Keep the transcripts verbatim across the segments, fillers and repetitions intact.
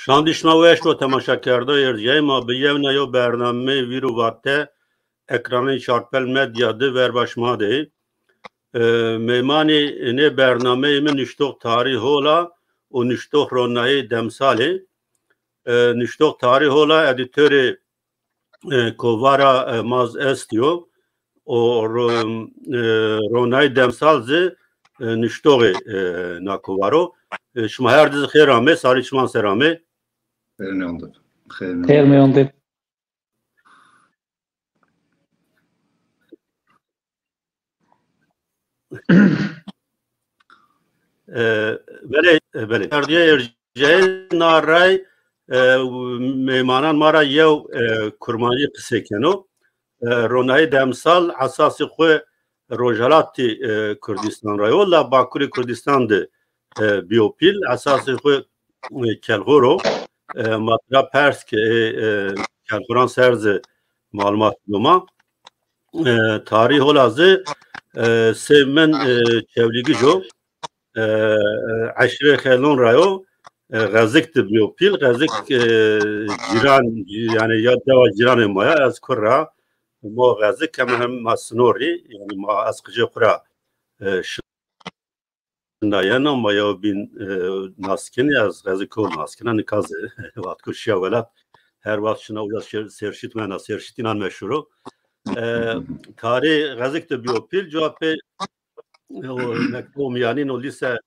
Şandî şima weş bo temaşakerdoyê erciyayê ma bi yewna yo bernameyê Vîr û Vate ekranê Çarpel Medya di verba şima de. E, mêmanê nê bernameyê min nuştox Tarî Hola û nuştox Ronayê Demsalê. E, nuştox Tarî Hola edîtorê e, kovara e, Maz Est yo û ro, e, Ronayê Demsal zî e, nuştoxê e, na kovaro. E, şima her di zî xêr amê, sarî çiman ser amê. Xêr nêondib. Xêr nêondib. E, belê, e, belê. Erdiyê erciyê na ray e, mêmanan ma ra yew e, kurmancî qisê keno. E, Ronayê Demsal esasê xwe Rojhelatê e, Kurdistan ra yo, la Bakurê Kurdistan de e, biyo pîl. Esasê xwe e, Kelxor o. E, ma tira pers ke e, e, Kelxoran ser zî malumat doma. E, Tarî Hola zî e, sê min e, Çewlîgij o. E, e, eşîrê Xelon ra yo. E, Xezik de biyo pîl. Xezik e, cîran, yani ya dewa cîranê ma ya. Ez kur ra mo Xezik hem hem ma sinorî. Yani ma ez qicê xwe ra e, şinda yena ma ya bîn e, naskinî, ez Xezik o naskina, nika zî wextku şiya welat her wext şina uca ser-, serşît mena, serşît înan meşhur o. E, Tarî Xezik de biyo pîl, cuwa pê e, o mektebo miyanîn û lîse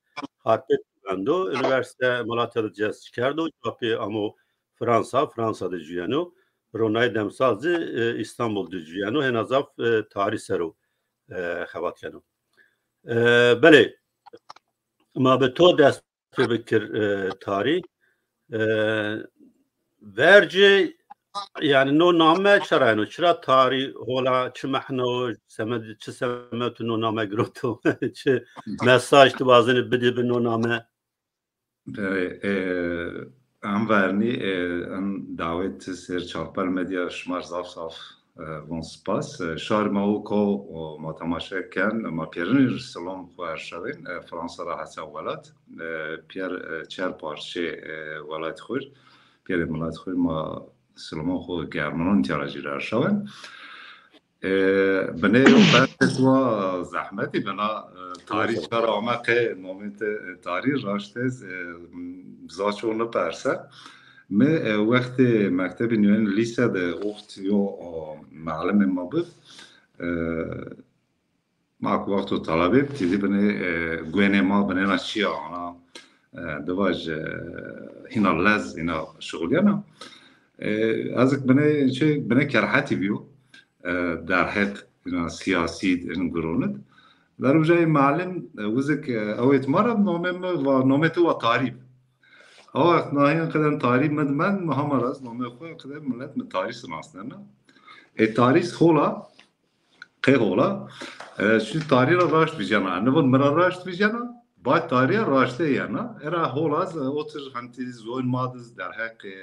Harpêt wendo, Unîversîte Malatya de cez kerdo, cuwa pê amo Fransa, Fransa de cuyeno, Ronayê Demsal zî e, Îstanbul de cuyeno, hêna zaf e, tarî ser o e, xebat keno. E, belê, ma bi to dest pê bikir e, Tarî. E, vercê, yani no name çira yeno? Çira Tarî Hola, çi mehna o, semed, çi semed no name giroto? Çi mesaj tu wazenî bidî bi no name? Belê, e, em vernî, e, em dawet ser Çarpel Medya şima zaf zaf Von spas. Şar ma û ko ma temaşe ken, ma pêrin silam xwe erşavên, e, Fransa ra heta welat. E, piyer, e, çer parçe, e, welat xwe, piyerê milat xwe ma silaman xwe germanan tiyara jî erşavên. E, binê yo bertê tuwa zehmetî bina, e, tarî çar ame qe nomê te, e, tarî raştez, e, zaço ne perse. Mi, e, wextê mektebê nûyen lîse de oxt yo, o, mealimê ma bi, e, ma ku wexto talebê tîdî binê, e, guênê ma binêna çiya ana, e, divaj, e, hîna lez, hîna şixuliyana. E, ez binê çi, binê kerhetî biyo, e, derheq, hîna siyasî, hîn guronit. Dervijayê mealim, e, wizik, e, ewêt ma re nomê mi va, nomê tu wa tarî bi. Ew wext nahiyan qeden tarî min, min, min hema rast name xwe qede millet min tarî sinasnena. E, tarî hola, qê hola, e, şu tarî ra raşt vijena. Nivin min ra raşt vijena, ba tarî raşte yena. Era hola, e, otir hentî zoyn madiz derheq, e,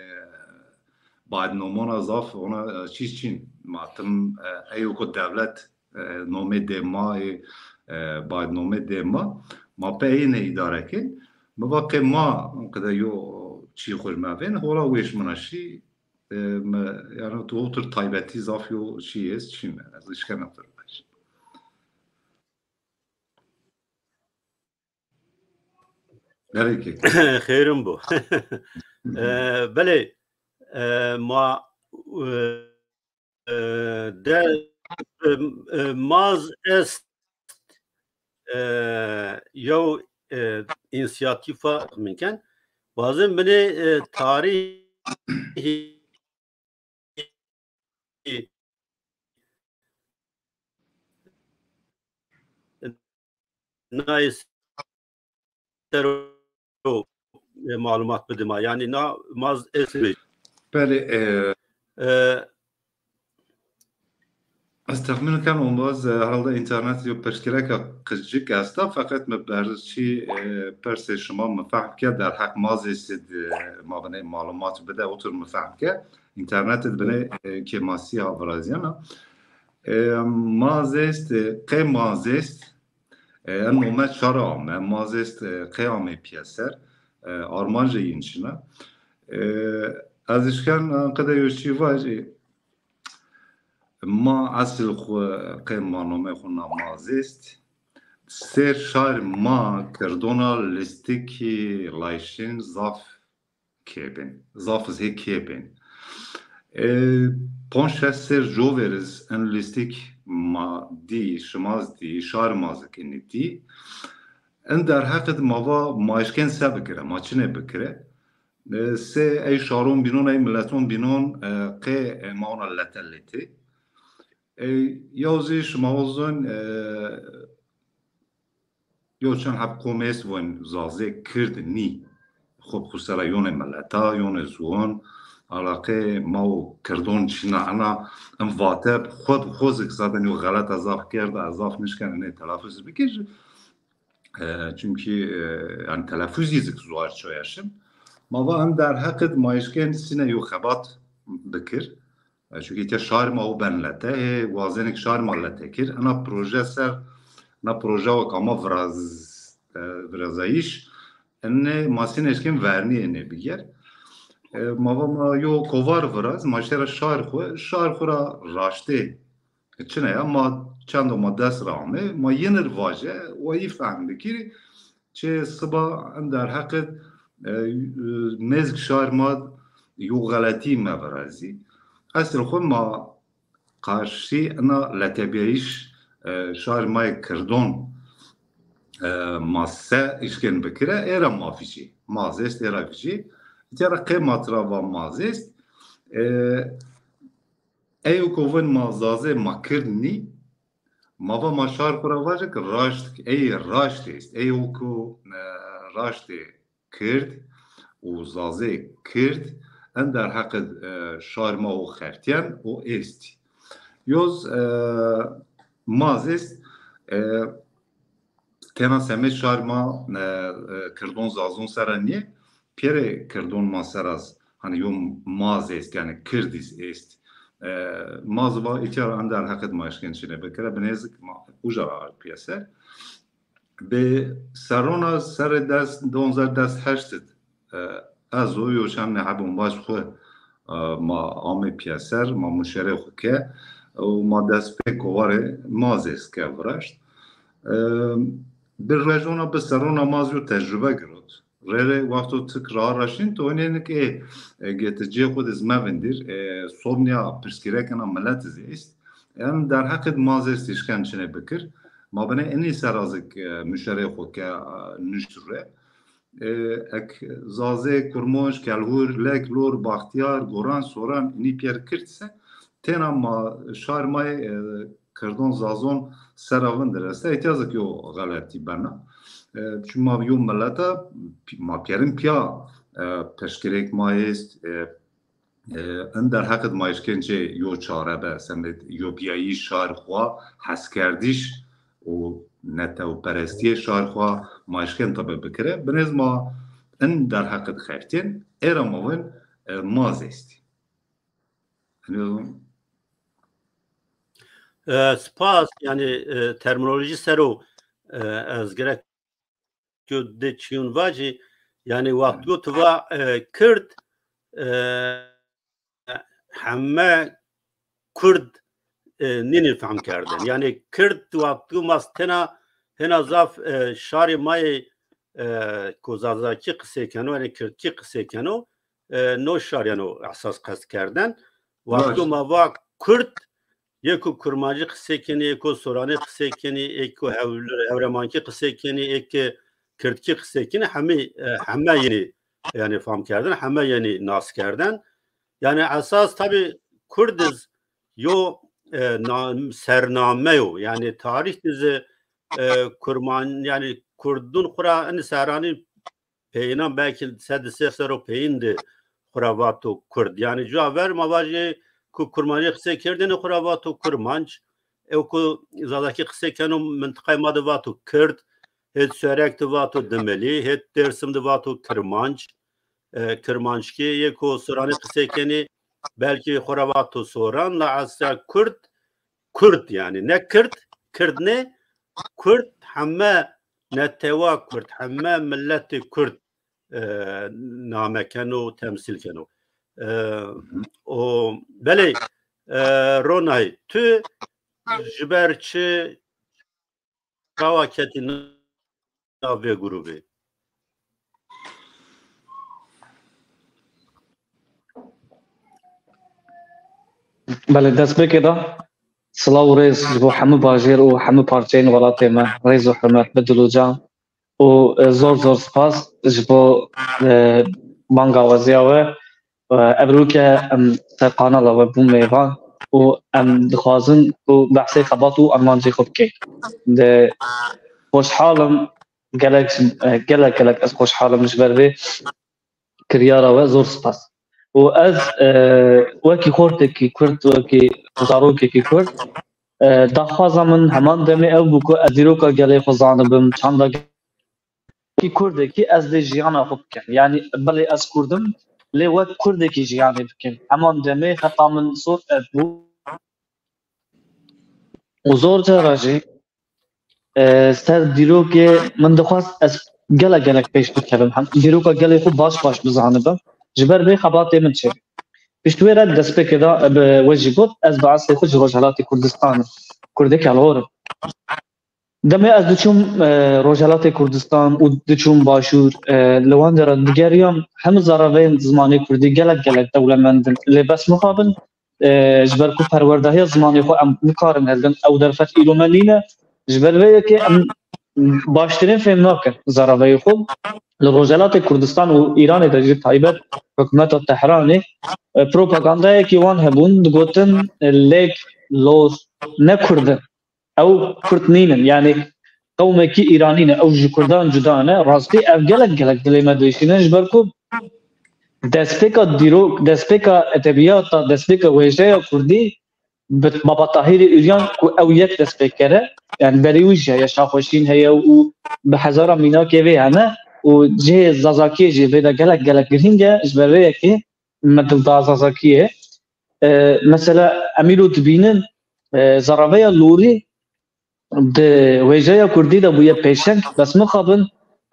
badnomona zaf ona, e, çîz çîn. Ma tim, e, eyo ku devlet e, nomê dê ma, e, e, badnomê dê ma, ma peyê ne îdare kên. Mi va qê ma qede yo çî xwe ji me vên, hola wêş mina şî, e, mi, yani tu otir taybetî zaf yo çî ez çîn, ez işkena tir. Belê ki. Xêrin bo. E, belê, e, ma, e, e, de, e, e, maz est, e, yew, e, însiyatîfa min ken. Wazim binê, e, tarîhî nayê ser o, e, malumat bidima. Yani na maz esê. Belê, e, E, ez texmîn kem ombaz, e, herhalde înternet yo pirsgirêka qicik esta, feqet me berzî, e, persê şima me fehm ke derheq mazê sid, e, ma binê malumat bide, otur me fehm ke. Înternet dibine, e, kêmasî ha viraziyana. E, mazêst, e, qê mazêst, e, en nome çara ame, mazêst, e, qê ame piyeser, e, armanje yin çina. E, ez dişken qede yo çî vajî. Ma esil xwe qê ma nome xwe na Mazêst. Ser şar ma kirdona lîstikî layşin zaf kêbin. Zaf zê kêbin. E, ponc şeş ser coveriz en lîstik ma dî, şimaz dî, şar mazik inî dî. En derheqid ma va ma işken se bikire, ma çine bikire. E, se ey şaron bînon, ey mileton bînon, e, qê, e, ma ona lete letê. E, yaw zî şima wazon, e, yo çend heb qomês von zazê kird nî. Xwe bi xwe sera yonê mileta, yonê ziwan, alaqê ma û kirdon çîna ena, em vate bi xwe bi xwe zik zaten yo xeleta zaf kerda, zaf nişken enê telafuz bikir. E, çimkî, e, yani telafuzî zik zuar çoya şim. Ma va em derheqid ma işken sine yo xebat bikir. E, çimkî te şar ma û ben lete, hê wazenik şar ma lete kir. Ena proje ser, na proje wek ama viraz, e, virazayîş. Ene ma sine işken vernî ene biger. E, ma va ma yo kovar viraz, ma şera şar xwe, şar xwe ra raştê. Çine ya, ma çendo ma dest ra ame, ma yenir vaje, wa yî fehm bikirî, çê siba en derheqid, e, e, mêzg şar ma yo xeletî me virazî. Esil xwe ma qarşî ina letebiyayîş, e, şar ma yê kirdon, e, ma se işken bikire, êra ma fîcî. Ma zêst êra fîcî. Îtya ra qê ma tira va ma zêst. E, Ey û kovin ma zazê ma kird nî, ma va ma şar xwe ra vajik raşt, ey raşt est. Ey û ku, e, raştê kird û zazê kird, en derheqid, e, şar ma û xertiyen û est. Yoz, e, ma zêst, e, tena semê şar ma, e, e, kirdon zazon sera niye, piyerê kirdon ma seraz, hani yo ma zêst, yani kirdis est. E, ma ziva îtya en derheqid ma işken çine bikire, binêzik ma uca ra ard piyeser. Bi serona serê des, donzer des heştid, e, ez û yo çend nehebûn baş xwe, e, ma amê piyeser, ma muşerê xwe ke û ma dest pê kovarê ma zêst ke viraşt. E, bi rejona bi serona ma zî yo tecrube girot. Rê rê wexto tik ra raşîn, to hinê nik ê, e, gete cê xwe diz me vindir, e, sobniya pirsgirêkena millet zî est. Em derheqid ma zê stîşken çinê bikir. Ma binê inî serazik, e, muşerê xwe ke, e, nuşt re. E, ek zazê, kurmonc, kelhur, lek, lor, baxtiyar, goran, soran, inî piyer kirt se, têna ma şar mayê, e, kirdon zazon sera vindir este, îhtiyazek yo xeletî bena. E, çima yo mileta, ma piyerin piya, e, peşkirêk ma est, e, e, in derheqid ma îşkencê yo çare be, semed yo biyayî şar xwa, heskerdiş û netewperestiyê şar xwa ma îşken tabe bikire. Binêz ma in derheqid xertên, êra ma win, e, ma zêstî. Hani E, spas, yani, e, terminoloji sero, e, ez gerek ku de çiyun vajî, yani, wextgo tu va, e, Kird, e, heme Kurd, e, nînî fehm kerdin. Yani, Kird wextgo mas tena hena zaf, e, şarê mayê, e, ku Zazakî qisê keno, yani Kirdkî qisê keno, e, no şar yeno esas qest kerden. Wexto ma va Kurd, yê ku Kurmancî qisê kenî, yê ku Soranî qisê kenî, yê ku Hew-, Hewremankî qisê kenî, yê ku Kirdkî qisê kenî, hemî, e, heme yenî, yani fam kerdin, heme yenî nas kerdin. Yani esas tabi Kurdiz yo, e, na-, sername yo. Yani tarîh dizi, e, Kurman, yani Kurdun xura in seranî peyînan belkî sed û sê ser û peyîn di xwe re vato Kurd. Yani cuwa ver ma vajê ku Kurmancî qisê kerdinê xwe re vato Kurmanc, ew ku Zazakî qisê keno mintiqayê ma de vato Kird, hêt Serek de vato Dimilî, hêt Dêrsim de vato Kirmanc, e, Kirmanckî, yê ku Soranî qisê kenê belkî xwe re vato Soran, la esla Kurd, Kurd yani, ne Kird, Kird ne, Kurd heme netewa Kurd, heme milletê Kurd, e, name keno, temsîl keno. E, û belê, e, Ronay, tu ji ber çi çawa ketî nav vê grûbê? Belê, destpêkê de silav û rêz ji bo hemû bajêr û hemû parçeyên welatê me, rêz û hurmet bi dil û can. Û, e, zor zor spas ji bo, e, banga weziya we. E, evroke em ser kanala we bûn mêvan û em dixwazin ku behsê xebat û armancê xwe bikeyn. De xweşhal im, gelek, e, gelek, gelek ez xweşhal im ji ber vê kiryara we, zor spas. Û ez, e, wekî xortekî Kurd, wekî zarokekî Kurd, e, daxwaza min heman demê ew bû ku ez dîroka gelê xwe zanibim, çanda ki Kurdekî ez dê jiyana xwe bikim. Yanî belê ez Kurd im, lê wek Kurdekî jiyanê bikim. Heman demê heta min zor ev bû. Û zor cara jî, e, ser dîrokê min dixwest ez gelek gelek pêş bikevim. Hem dîroka gelê xwe baş baş bizanibim. Ji ber vê xebatê min çêbû. Pişt wê re destpêkê de, e, bi we jî got, ez bi eslê xwe ji Rojhelatê Kurdistan im. Kurdek helor im. Demê ez diçûm, e, Rojhelatê Kurdistan û diçûm Başûr, e, li wan dera digeriyam, hemû zaraveyên zimanê kurdî gelek gelek dewlemend in. Lê bes mixabin, e, ji ber ku perwerdahiya zimanê xwe em nikarin hildin, ew derfet îro me nîne. Ji ber vê yekê em baştirîn fêm nakin zaraveyê xwe. Li Rojhelatê Kurdistan û Îranê de jî taybet hikûmeta Tehranê, e, propagandayekî wan hebûn, digotin, e, lêk, lor, ne kurd in. Ew kurd nînin. Yanî qewmekî Îranî ne. Ew ji kurdan cuda ne. Rastî ev gelek gelek dilê me diêşîne ji ber ku destpêka dîrok, destpêka edebiyata, destpêka wêjeya kurdî bi Baba Tahîrê Uryan ku ew yek destpêker e. Yanî berî wî jî heye, Şaxweşîn heye û bi hezara mînakê vê hene û cihê Zazakiyê jî vê de gelek gelek girîng e. Ji ber vê yekê me dil da Zazakiyê. E, mesela em îro dibînin, e, zaraveya lorî di wêjeya kurdî de bûye pêşeng, bes mixabin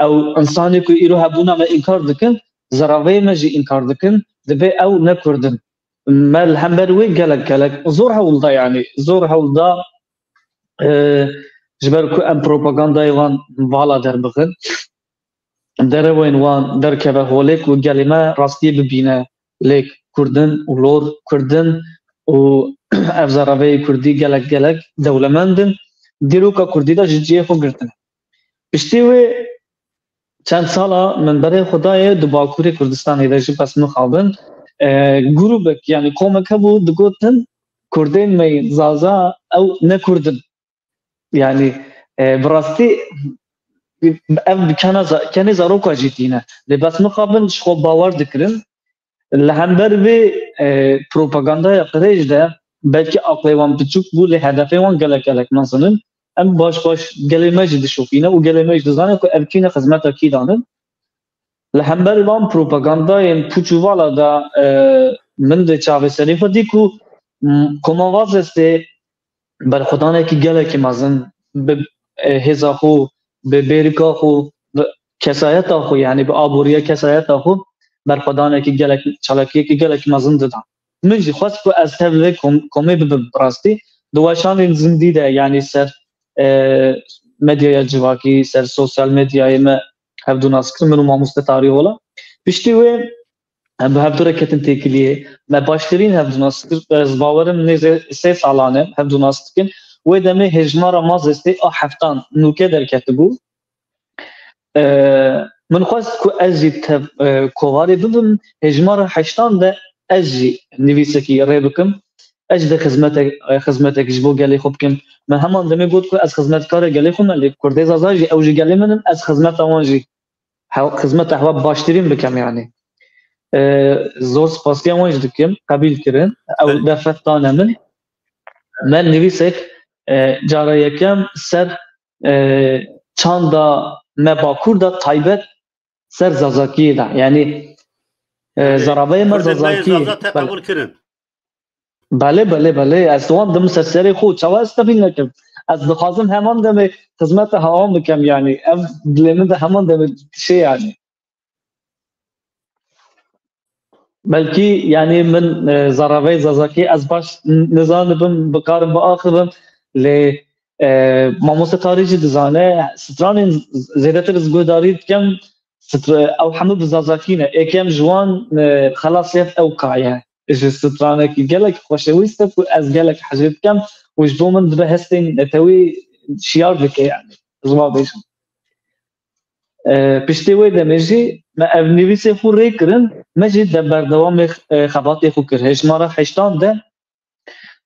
ew insanê ku îro hebûna me înkar dikin, zaraveyê me jî înkar dikin, dibê ew ne kurd in. Me li hember wê gelek gelek zor hewl da, yanî zor hewl da, e, ji ber ku em propagandayê wan vala derbixin. Derewên wan derkeve holê ku gelê me rastiyê bibîne, lêk kurd in û lor kurd in û ev zaraveyê kurdî gelek gelek dewlemend in. Dîroka kurdî de ji cihê xwe girtine. Piştî wê çend sala min berê xwe dayê di Bakurê Kurdistanê de jî bes mixabin, e, grûbek, yanî komek hebû, digotin, Kurdên me yên Zaza ew ne kurd in. Yanî, e, bi rastî ev bi kena za-, kenê zaroka jî tîne. Lê bes mixabin ji xwe bawer dikirin. Li hember vê, e, propagandaya qirêj de belkî aqlê wan piçûk bû, lê hedefê wan gelek gelek mezin in. Em baş baş gelê me jî dişopîne û gelê me jî dizane ku ev kî ne, xizmeta kî danin. Li hember van propagandayên pûç û vala de, e, min di çavê serê xwe dî ku, m, Komava Zestê berxwedanekî gelekî mezin bi, e, hêza xwe, bi bêrika xwe, bi kesayeta xwe, yanî bi aboriya kesayeta xwe berxwedanekî gelek, çalakiyekî gelekî mezin dida. Min jî xwest ku ez tev vê kom-, komê bibim, bi rastî. Di weşanên zindî de, yanî ser, e, medyaya civakî, ser sosyal medyayê me hevdu nas kir, min û mamoste Tarî Ola. Piştî wê, em bi hevdu re ketin têkiliyê. Me baştirîn hevdu nas kir, ez bawerim nêzê sê salan e hevdu nas dikin. Wê demê hêjmara Mazestê a heftan nûke derketibû. E, min xwest ku ez jî tev, e, kovarê bibim, hêjmara heştan de ez jî nivîsekî rê bikim. Ez jî de xizmetek, e, xizmetek ji bo gelê xwe bikim. Me heman demê got ku ez xizmetkarê gelê xwe me, lê Kurdê Zaza jî ew jî gelê min in, ez xizmeta wan jî, hew-, xizmeta hewa baştirîn bikim yanî. E, zor spasiya wan jî dikim, qebîl kirin. Ew derfet dane min. Me nivîsek, e, cara yekem ser, e, çanda me Bakur de taybet ser Zazakiyê de. Yanî, e, zaraveyê me Kurdên me Zazakiyê. Zaza te qebûl kirin. Belê, belê, belê. Ez wan dim ser serê xwe. Çawa ez tevî nekim? Ez dixwazim heman demê xizmeta hewan bikem yanî. Ev dilê min de heman demê şey yanî. Belkî, yanî min, e, zaraveyê Zazakî ez baş n-, nizanibim, bikarim biaxivim, lê, e, mamoste Tarî jî dizane, stranên z-, zêdetir ez guhdarî dikim, str-, ew hemû bi Zazakî ne. Êkem ji wan, e, xelas yef ew kaye. Ji stranekî gelek xweşewîst e ku ez gelek hezir dikim û ji bo min dibe hestên netewî şiyar dike, yanî. Ez wa bêjim. E, piştî wê demê jî me ev nivîsê xwe rê kirin, me jî de berdewamê, e, xebatê xwe kir. Hêjmara heştan de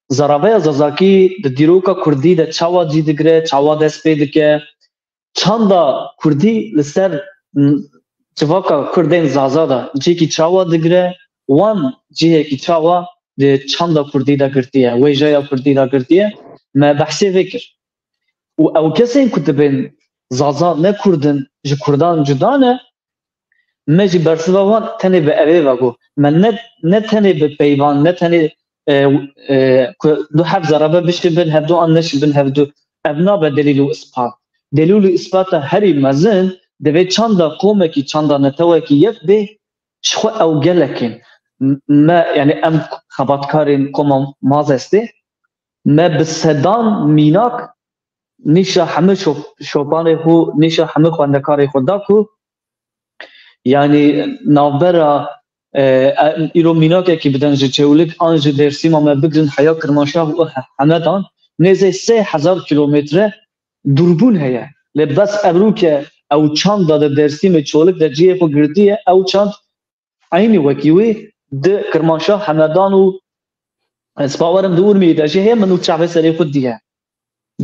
zaraveya Zazakî di dîroka kurdî de çawa cî digire, çawa dest pê dike, çanda kurdî li ser, m, civaka kurdên Zaza de cihekî çawa digire, wan cihekî çawa di çanda kurdî de girtiye, wêjeya kurdî de girtiye, me behsê vê kir. Û ew kesên ku dibên Zaza ne kurd in, ji kurdan cuda ne, me jî bersiva wan tenê bi evê ve got. Me ne, ne tenê bi peyvan, ne tenê, e, e, ku du heb zerebe bişibin hevdu an neşibin hevdu. Ev nabe delîl û ispat. Delîl û ispata herî mezin divê çanda komekî, çanda netewekî yek bê, ji xwe ew gelek in. M-, me, yanî em xebatkarên koma Mazestê, me bi sedan mînak nîşa hemû şop-, şopanê xwe, nîşa hemû xwendekarê xwe da ku, yanî navbera, e, e, îro mînakekî bidin ji Çewlik an ji Dêrsîma me bigirin heya Kirmanşah û He-, Hemedan, nêzê sê hezar kîlometre dûrbûn heye. Lê bes evroke ew çanda di Dêrsîmê Çewlik de cihê xwe girtiye, ew çand eynî wekî wê di Kirmanşah, Hemedan û, ez bawerim di Urmiyê de jî heye, min û çavê serê xwe diye.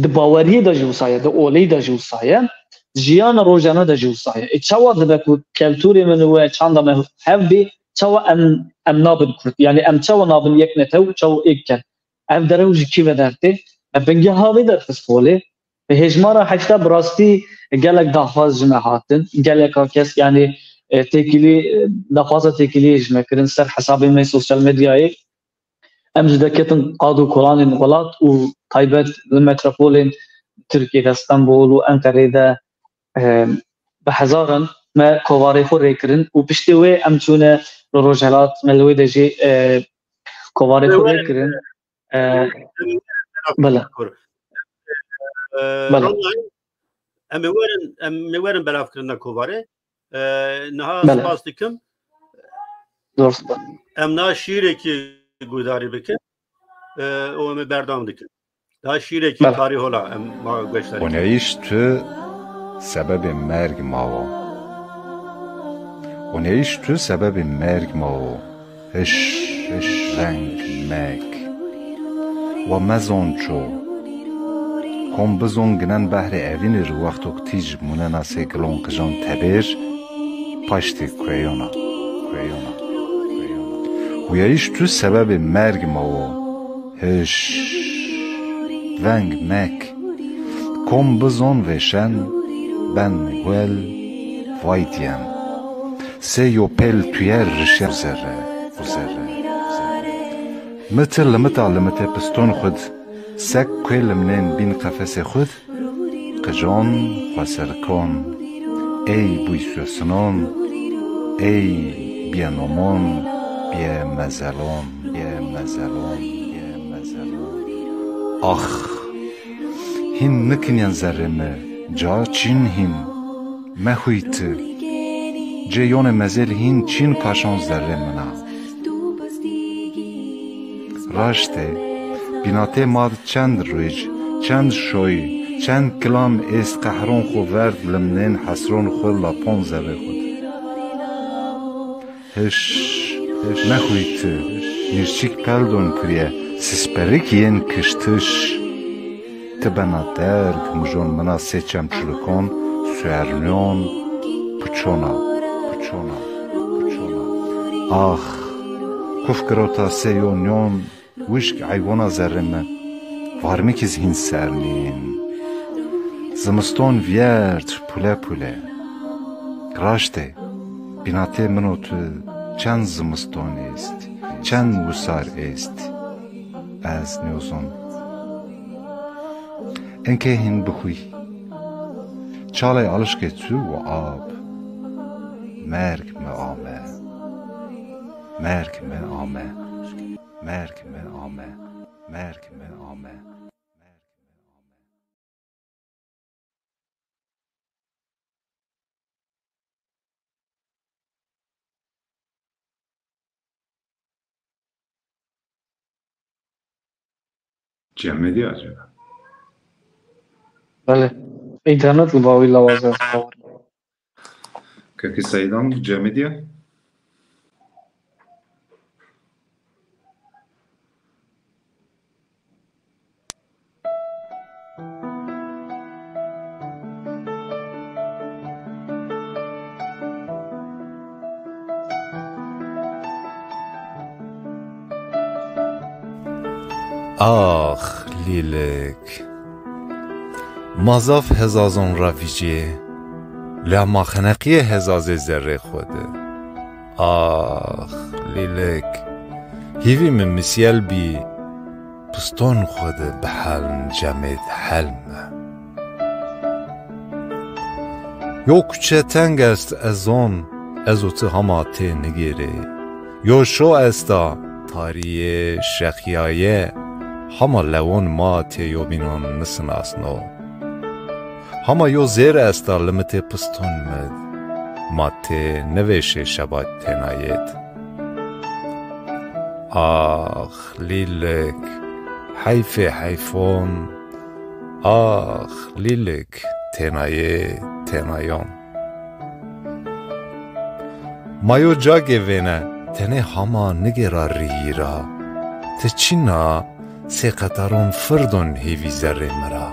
Di baweriyê de jî wisa ye, di oleyî de jî wisa ye, jiyana rojane de jî wisa ye. Ê çawa dibe ku keltûrê min û çanda me hev bê, çawa em, em nabin kurd? Yanî em çawa nabin yek netew, çawa êk kel? Ev derew ji kî ve dertê? Me bingeha vê derxist holê. Hêjmara heşta bi rastî gelek daxwaz ji me hatin. Geleka kes, yanî, e, têkilî, e, daxwaza têkiliyê ji me kirin ser hesabê me sosyal medyayê. Em jî deketin qad û kolanên welat û taybet li metropolên Tirkiyê de, Stenbol û Enqerê de, e, bi hezaran me kovarê xwe rê kirin û piştî wê em çûne li Rojhelat, me li wê de jî, e, kovarê xwe rê kirin. E, bele. Bele. Em ê werin, em ê werin belavkirina kovarê. E, niha Bele. Spas dikim. Zor spas. Em niha şîrekî guhdarî bikin. E, û em ê berdewam dikin. Daha şîrekî Bele. Tarî hola em ma guhdarî. Oneyîş tu sebebê merg mawo. Oneyîş tu sebebê merg mawo. Hiş, hiş, veng, mek. Wa mezon ço. Kom bizon ginen behrê evînir wextok tîj munena sê gilon qijan tebêr, paştê kueyona, kueyona, kueyona. Huyayîş tu sebebê merg mawo. Hiş, veng, mek. Kom bizon vêşen, ben, wel, vay diyen. Sê yo pêl tuyer rişe zerre, zerre, zerre. Miti limita limite piston xud, sek kuê limnên bîn qefesê xud, qijon, xweserkon, ey bûysosinon, ey bienomon, biemezelon, biemezelon, biemezelon. Ax, hîn nikiniyen zerrê mi, ca çîn hîn. Mexwî ti. Cê yonê mezêl hîn çîn kaşon zerrê min a. Raştê, bînatê ma di çend rûc, çend şoy, çend kilam êst qehron xwe verd limnên hesron xwe lapon zerrê xwe di. Hiş, hiş, mexwî ti, nîrçîk peldon kiriye, sisperik yên kiştiş. Ti bena derg, mijon mina sê çemçilikon, suernyon, puçona, puçona, puçona. Ax, kuf girota sê yo nyon, wişk eywona zerrê mi, varmikî zî hîn ser nîn. Zimiston viyert, pule pule. Raştê, bînatê min û tu çend zimiston êst, çend wisar êst. Ez nêzon. Inkê hîn bixwî. Çalê alişkê çû û ab. Merg mi ame. Merg min ame. Merg min ame. Merg min ame. Cemê diye acaba? Belê. Înternet li bawî lawaz e. Kekî Seydan, cemê diye? Ax, lîlik. Ma zaf hezazon ra vîcê, la ma xeneqiyê hezazê zerrê xwe de. Ax, lîlik. Hîvî min misyel bî, piston xwe de bihelm cemêd helme. Yo kuçe teng est ez zon, ez û ti hema tê nigêrê. Yo şo esta, tarî ye, şexiya ye, hema lewon ma tê yobînon nisinasno. Hema yo zêr esta li mitê piston mid, ma tê nivêşê şeba tênayêt. Ax, lîlik, heyfê heyfon, ax, lîlik, tênayê tênayon. Ma yo cagê vêne, tenê hama nigêra rihîra. Ti çîna sê qetaron firdon hêvî zerrê mi ra.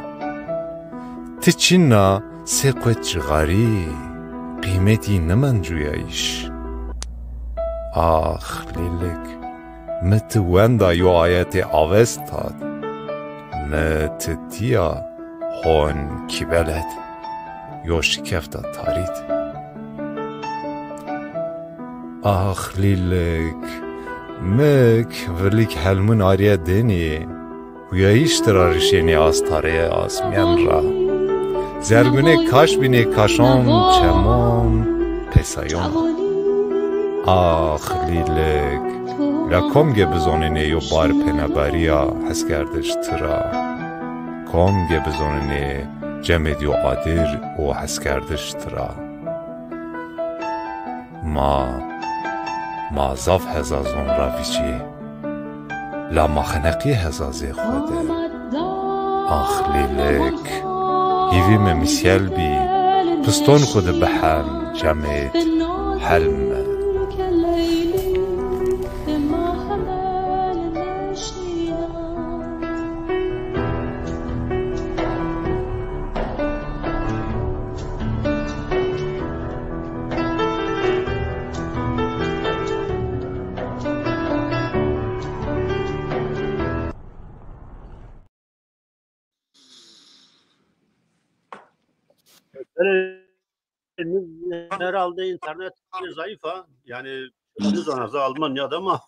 Ti çîna sê quet cixarî, qîmetî nimen cuyayîş. Ax, lîlik, mi ti wenda yo ayetê avest hat. Mi ti tiya hon kîbelet, yo şikefta tarît. Ax, lîlik, mik, vilîk helmin ariye denî. Huyayîş tira rişênê astarê asmiyan ra. Zergunê kaş bînê kaşon çemon pêsayon. Ax, lîlik, la kom ge bizonênê yo bar pênebariya heskerdiş tira. Kom ge bizonênê cemêd yo adir û heskerdiş tira. Ma, ma zaf hezazon ra vîcê. La ma xeneqiyê hezazê xwe de. Ax, lîlik, hîvî me misyel bî, piston xwe de bihelm, cemêd, helm me. Belê, herhalde internet zayıf ha. Yani, nizana za Almanya'da ama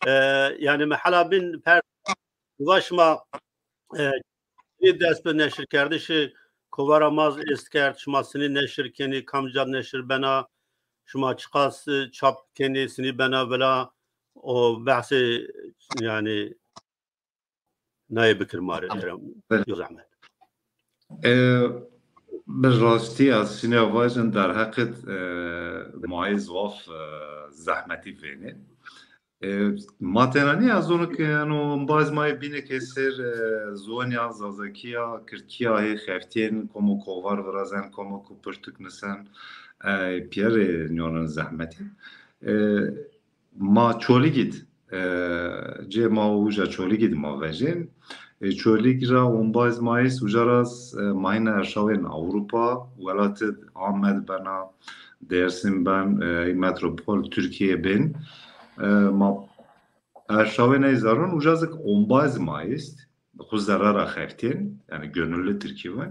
e, yani, mehala bin per, şima, e, dest bi neşirkerdişi kovara maz est kerd, şima sinî neşir kenî, kamca neşir bena, şima çiqas, e, çap kenî, sinî bena vila, o behsê, yani, nayê bikir ma re, Tamam. kerem, Evet. yo zehmet. E, bi rastî ez şîne vajin derheqet, e, mayê zaf, e, zehmetî vênê. E, ma tena nî ez zonu ke, eno, baz mayê bîne ke ser, e, ziwaniya, zazakiya, kirdkiya hê xeftiyên, komo kovar virazen, komo ku pirtûk nisen, e, piyerê nyonin zehmetî. E, Ma Çolîgîd, e, cê ma uca Çolîgîd ma vejên. E, Çolîg ra ombaz mayis uca raz, e, mayîna erşawên Ewropa, welatid Amed bena, Dêrsim ben, e, metropol Tirkiye bên. E, ma erşawên ey zaron uca zik ombaz mayist. Xwe zerara xeftên, yani gönüllü Tirkî ve.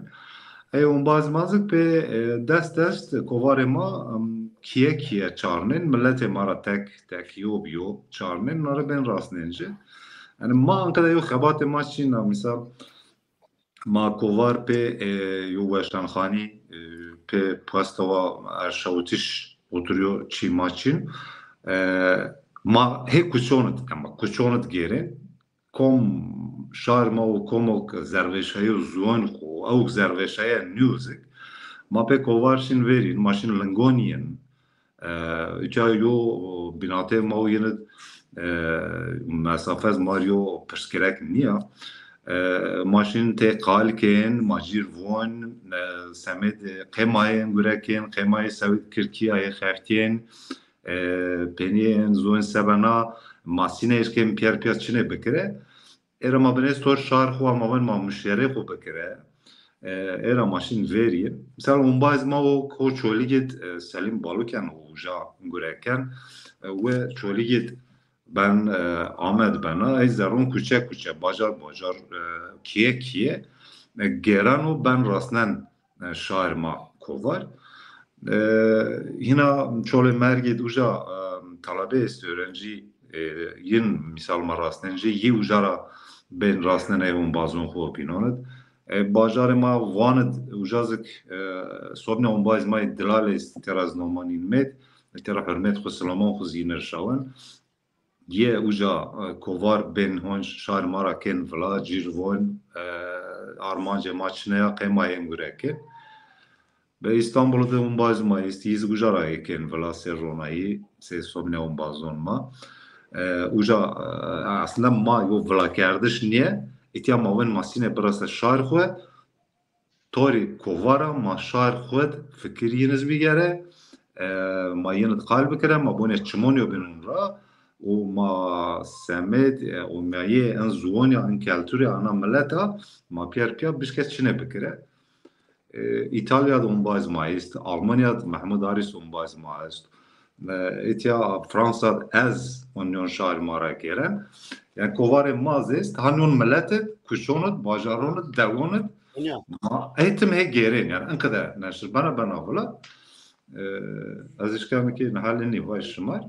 Ey ombaz mazik pê, e, dest dest kovarê ma, em, kiye kiye çarnên, milletê ma ra tek tek yo bi yo çarnên, nare bên rastnên jî. Yani ma ankada yo xebatê ma çîna, misal, ma kovar pê, e, yo weşanxanî, e, pê postawa erşawitiş Oturuyor çî ma çîn. E, ma hê kuçonit, ama kuçonit gêrên. Kom şar ma û komok zervêşayê û ziwan xwe, ewk zervêşayê nûzik. Ma pê kovar şîn vêrîn, ma şîn lingoniyên. E, îca yo binatê ma û yinit, e, mesafez mar yo pirsgirek niya. E, ma şîn tê qalkên, ma jîr von, e, semêd, e, qêmayên gurekên, qêmayê sewîd kirkiyayê xeftiyên, e, peniyên zoin sebena, ma sîne îşkên piyer piyer çinê bikire. Êra ma binêz tor şar xwe ma wen ma muşerê xwe bikire. E, êra ma şîn vêrî. Misal ombaz ma o ko çolîgit, e, Selîm Baluken û uja gureken, e, we çolîgit ben, e, Amed bena, ey zerrûn kuçe kuçe, bajar bajar, e, kiye kiye, e, gêran û ben rastnen, e, şar ma kovar. E, hîna çolê mergê uca, e, talebe est öğrenci, e, yin misal ma rastnen jî yî uca ra bên rastnen ey ombazon xwe bînonit. E, bajarê ma wanid uca zik, e, sobne ombaz ma dilal est, tera znomanîn met, tera hürmet xwe, silaman xwe zînir şawen. Yê uca, e, kovar bên hon şar ma ra kên vila, cîr von, e, armancê ma çineya qêmayên gureke. Be Îstanbul'da de umbaz ma est, yîz uca ra kên vila ser ronayî, ser sobne umbazon ma. E, uca, e, aslında ma yo vila kerdiş niye, îtiya ma wen ma sîne birase şar xwe, torî kovara ma şar xwed fikir yiniz bigere, e, ma yinid qal bikire, ma bone çimonyo binun ra û ma semed, e, û ma yê en zuwanya, en kelturê ana mileta ma piyer piyer bişke çine bikire. E, Îtalya de ombaz ma est, Almanya de Mehmud Aris ombaz ma est. E, îtiya Fransa de ez onyon şar ma ra geren. Yani kovarê ma zest, hanyon miletit, kuşonit, bajaronit, dewonit, Enya. Ma, ey tim hê gêrên, yani, enqede neşir bena, bena vila. Ee, ez işkemekî nihalê nî vay şimar.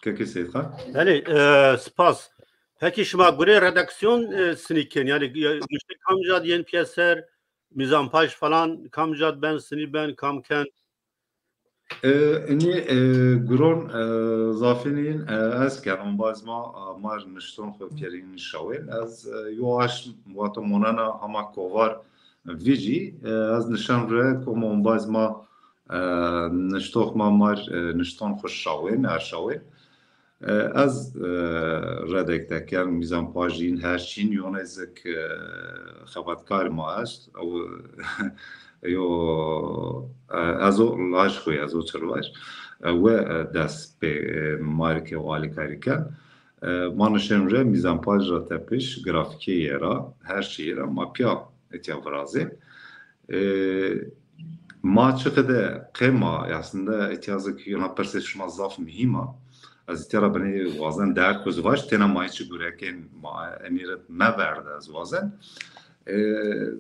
Kekê Seyîd Xan. Belê, e, spas. Peki şima gurê redaksiyon, e, sinî ken, yani, e, nuşte kamca diyen piyeser, mizanpaj falan, kamca ben, sinî ben, kam ken? E, inî, e, guron, e, zafînîn, e, ez ken, ombaz ma, e, mar nişton xwe kerîn şawên. Ez, e, yo aş wata monana hama kovar vî jî, e, ez nişan re kom ombaz ma, e, niştox ma mar, e, nişton xwe şawên, er şawên. E, ez, e, redek dekem, mîzanpajîn, her çîn, yo nêzik, e, xebatkar ma est. Ew, yo, e, ez o laj xwe, ez o çirvaj. E, we, e, dest pê, e, marike û alîkarî ken. E, ma nişên re mîzanpaj ra tepiş, grafîkê yê ra, her çî yê ra, ma piya etiya virazê. E, ma çiqede qê ma, aslında etiya zik yana pirsê şima zaf muhîm a. Ez etiya ra binê wazen der ku zivaj, têna ma hiç gurekên ma enî re me verde ez wazen. E,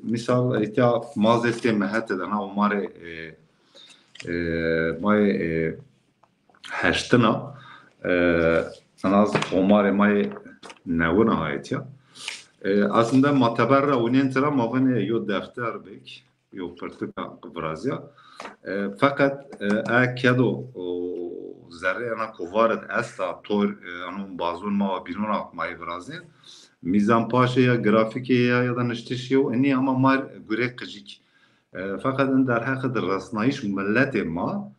misal etiya ma zestê me hete de na omarê, e, e, mayê, e, heştina, e, en az omarê mayê newina hayetiya. E, aslında ma teber re winên tira ma venê yo defter bik, yo pirtika virazya. E, feqet, e, e kedo, o, zerrê ena kovaret esta tor, e, eno bazon ma bînona mayê virazê. Mîzanpaşê ya, grafîkê ya, ya da niştişê û enî ama mar gurê qicik. E, feqet in derheqê di resnayîş miletê ma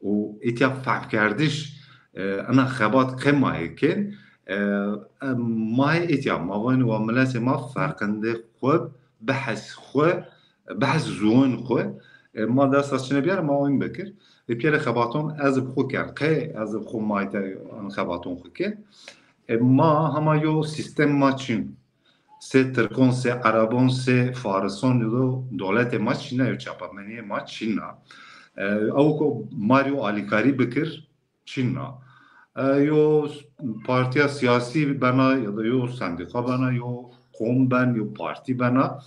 û êtiya fehmkerdiş, e, ina xebat qê ma hêkin, e, e, ma hê êtiya ma vanî wa miletê ma ferqindê xwe, behs xwe, behs ziwan xwe, e, ma dest ez çine biyar ma wîn bikir. Ê piyerê xebaton ez bi xwe ken. Qê ez bi xwe ma êtiya in xebaton xwe ken. E, ma hema yo sîstem ma çin. Sê Tirkon, sê Erebon, sê Farison, yo do doletê ma çîna, yo çapameniyê ma çîna. E, ew ku mar yo alîkarî bikir, çîna. E, yo partiya siyasî bena, ya da yo sendîka bena, yo kom ben, yo partî bena.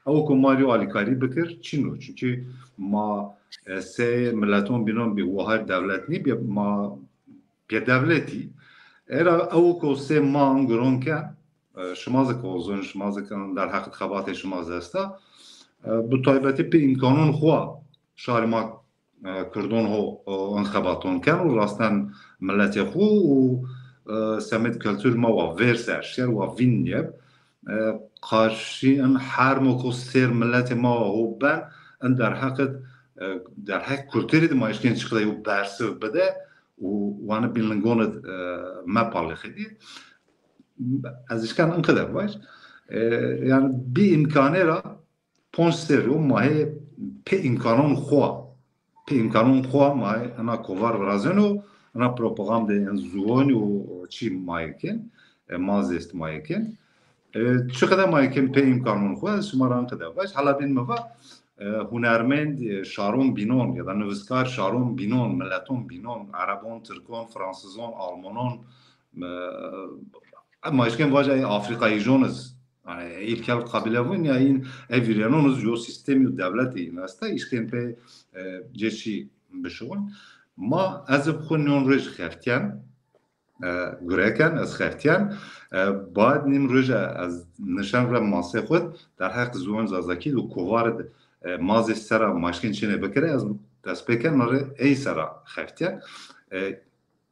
Ew ku mar yo alîkarî bikir, çîno. Çünkü ma, e, sê mileton bînon bî, wahar devlet nî bî, ma pê devletî. Era ew ku sê ma anguron ke, e, şima zik ozon, şima zik derheqit xebatê şima zesta. E, bi taybetî pê îmkanon xwe şarê ma, e, Kurdon ho, e, in xebaton ken û rasten milletê xwe û, e, semêd kultur ma wa vêr ser şer wa vîn yeb. E, qarşî in her moko sêr milletê ma wa ho ben in derheqit, e, derheq kulturî de ma işkên çiqde yo bersiv bide û wane bin lingonit, e, me palê xedî. Ez işkan in qede baş. E, yani bi imkanê ra ponc serî û ma hê pê îmkanon xwe, pê îmkanon xwe ma hê ena kovar virazin û ena propagandê en zuwan û çî ma yê kin, e, ma zêst ma yê kin. E, çi qede ma yê kin pê îmkanon xwe, ez şima ra in qede baş. Hala bin me va, e, hunermend, e, şaron bînon ya da nivîskar şaron bînon, mileton bînon, erebon, tirkon, fransizon, almanon, e, ma işkên vaje ey Afrikayîjon iz. Yani ilkel qabile vun ya in ev vîrenon iz yo sîstemî û dewletê in esta, işkên pê, e, cê çî bişuxun. Ma ez bi xwe nîyon roj xeftiyen, e, gureken, ez xeftiyen. E, baad nîm roje ez nişen re masê xwe derheq ziwan zazakî û kovar, e, mazê sera maşkin çêne bikire, ez dest pê ken re ey sera xeftiyen. E,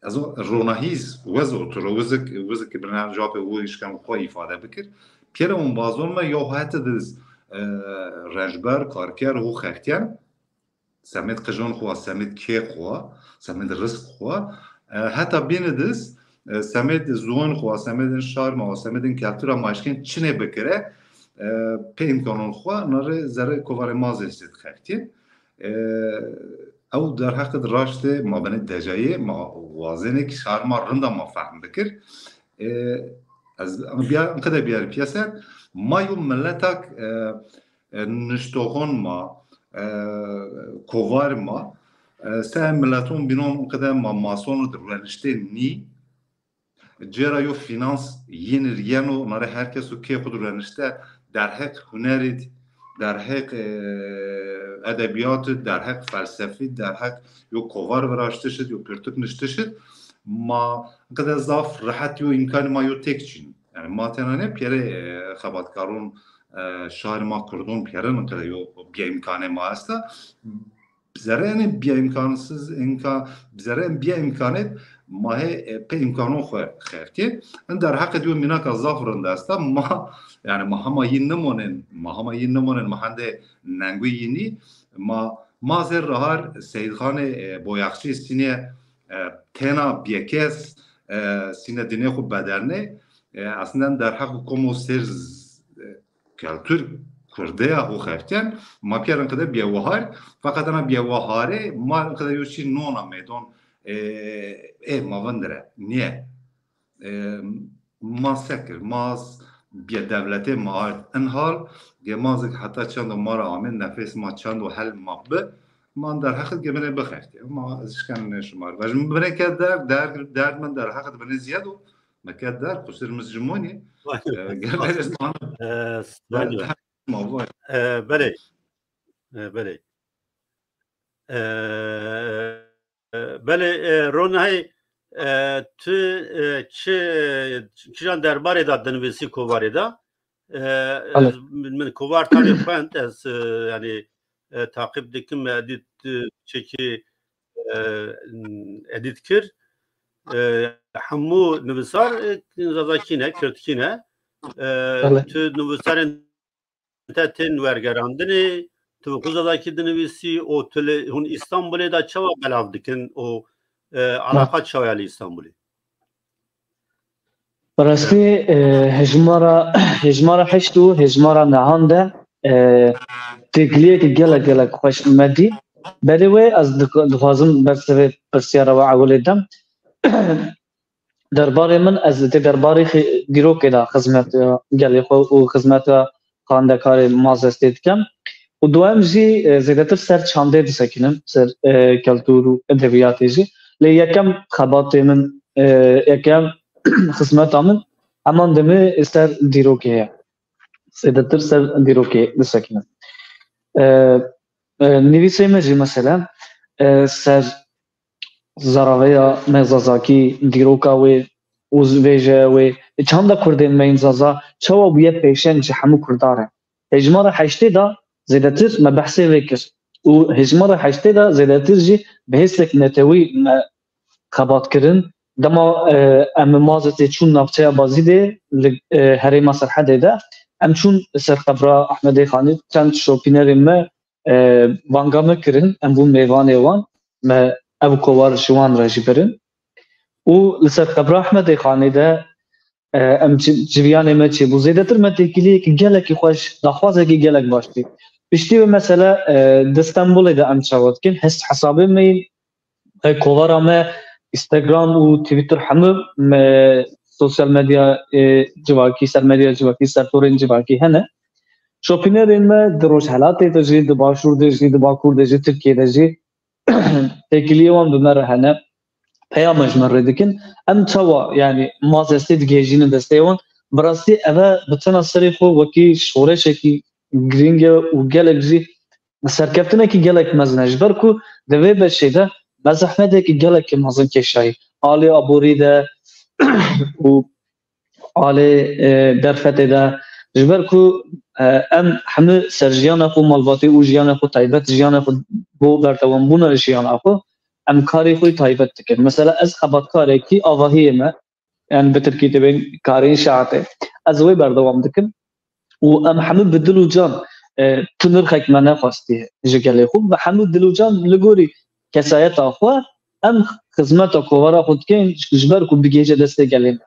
ez o ronahîz wez oturo, wizik, wizik ki binen cevapê û işken xwe îfade bikir. Piyere û bazon me yo hete diz, e, rençber, karker û xeftiyen. Semêd qijon xwe, semêd kê xwe, semêd rizq xwe, e, heta bîne diz, e, semêd ziwan xwe, semêdin şar ma, semêdin keltura ma işkên çinê bikire, e, pê îmkanon xwe, nare zerê kovarê ma zê sêd xeftî. E, ew derheqid raştê ma binê decayê, ma wazêne ki şar ma rinda ma fehm bikir. E, ez biya, qede biyar piyeser, ma yo milletak, e, e, niştoxon ma, e, kovar ma, e, se mileton bînon qede ma mason di rueniştê nî, cêra yo finans yin ir yeno, nare her kes û kê xud ruenişte derheq hunerîd, derheq, e, edebiyatid, derheq felsefîd, derheq yo kovar viraştişid, yo pirtuk niştişid, ma qede zaf rehet yo îmkanî ma yo têk çîn. Yani ma tenane piyere, e, xebatkaron, e, şarê ma Kurdon piyere min qede yo biya îmkanê ma esta. Zerre yani biya îmkansız, imka-, zerre biya îmkanê ma hê, e, pê îmkanon xwe xeftî. In derheqê diyo mînaka zaf rind esta. Ma, yani ma hema yin nimonin, ma hema yin nimonin, ma hende nengû yinî, ma, ma zê rehar Seyîdxanê, e, Boyaxçî sînê, e, têna biyekes, e, sîne dinê xwe bederne. E, aslında derheq û komo ser z-, e, keltur Kurdeya û xeftiyen, ma piyer in qede biyewahar, feqet ena biyewaharê, ma in qede yo çî nona meydon, e, e, ma vindire, niye? E, ma sekir, ma z-, biye devletê ma ard in hal, ge ma zik heta çendo ma ra amê, nefes ma çendo hel ma bi, ma derheqid ge binê bixeftî. Ma ez şken ne şima. Vaj min binê ke der, der, derd min derheqid binê ziyad o, me ke der, qusir min ji monî. Vay. E, gel binê man. E, Stalin. Ma vay. E, belê. E, belê. E, e, belê, e, Ronay, e, tu, e, çi, kîjan derbarê de dinivîsî kovarê de? E, Belê. Ez, min, min kovar tabî xwend, ez, e, yani, e, taqîb dikim, edît, e, çekî, e, edît kir. E, hemû nivîsar, e, zazakî ne, kirdkî ne. E, Belê. Tu nivîsarên te tên wergerandinê, tu bi xwe zazakî dinivîsî û tu li hûn Îstanbulê de çawa belav dikin û, e, alaqa çawa ye li Îstanbulê? Bi rastî, e, hejmara, hejmara heşt û hejmara nehan de, e, têkiliyeke gelek, gelek xweş me dî. Berê wê ez dik-, dixwazim bersivê pirsiyara we ewilê dem. Derbarê min, ez di derbarê xi-, dîrokê de xizmet, e, gelê xwe û xizmeta xandekarê Mazestê dikim. Û duem jî, e, zêdetir ser çandê disekinim, ser, e, keltûr û edebiyatê jî. Lê yekem xebatê min, e, yekem xizmeta min heman demê ser dîrokê ye. Zêdetir ser dîrokê disekinim. E, e, nivîsê min jî mesela, e, ser zeraveya me zazakî, dîroka wê û vêjeya wê çanda Kurdên me yên Zaza çawa bûye pêşeng ji hemû Kurdan re. Hêjmara heştê de zêdetir me behsê vê kir û hêjmara heştê de zêdetir jî bi hêsek netewî me xebat kirin. Dema, e, em mazetê çûn navçeya Bazîdê li, e, herêma Serhedê de, em çûn ser qebra Ehmedê Xanî, çend şopînerên me, e, banga me kirin, em bûn mêvanê wan, me ev kovar ji wan re jî birin. Û li ser qebra Ehmedê Xanî de, e, em ci-, civiyanê me çêbû. Zêdetir me têkiliyekî gelekî xweş, daxwazekî gelek baş dît. Piştî wê mesele, e, di Stenbolê de em çawa dikin, hes-, hesabê me yên, e, kovara me, Instagram û Twitter, hemû me sosyal medya, e, civakî, ser medya civakî, ser torên civakî hene. Şopînerên me di Rojhelatê de jî, di Başûr de jî, di Bakur de jî, Tirkiyê de jî têkiliyê wan bi me re hene. Peyama ji me rê dikin. Em çawa, yani, mazestê digihêjînin destê wan? Bi rastî eve bi tena serê xwe wekî şoreşekî girîng e û gelek jî serkeftinekî gelek mezin e. Ji ber ku di vê beşê de me zehmetekî gelekî mezin kêşayî. Alê aborî de û alê, e, derfetê de. Ji ber ku, e, em hemû ser jiyana xwe malbatî û jiyana xwe taybet, jiyana xwe bo berdewambûna jiyana xwe, em karê xwe taybet dikin. Mesela ez xebatkarekî avahiyê me, yani bi tirkî dibên karê înşaatê. Ez wê berdewam dikim. Û em hemû bi dil û can, e, tu nirxek me nexwestiye ji gelê xwe. Me hemû dil û can li gorî kesayeta xwe em xizmeta kovara xwe dikin, ji ber ku bigihêje destê gelê me.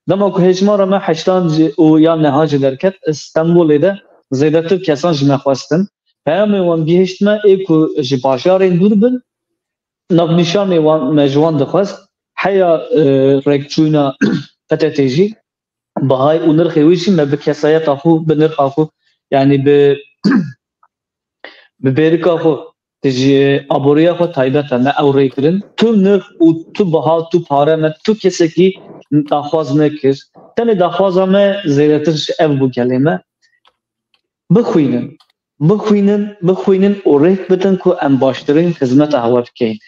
Dema ku hêjmara me heştan jî û ya nehan jî derket, Stenbolê de zêdetir kesan ji me xwestin. Peyamên wan gihişt me, ê ku ji bajarên dûr bin, navnîşanê wan me ji wan dixwest. Heya, e, rêkçûna P T T jî, bahayê û nirxê wî jî me bi kesayeta xwe, bi nirxa xwe, yani bi, bi bêrika xwe, ji aboriya xwe taybet e, me ew rê kirin. Tu nirx û tu baha, tu pare me, tu kesekî daxwaz nekir. Tenê daxwaza me zêdetir ji ev bû gelê me. Bixwînin, bixwînin, bixwînin û rêk bidin ku em baştirîn xizmeta hewe bikeyin.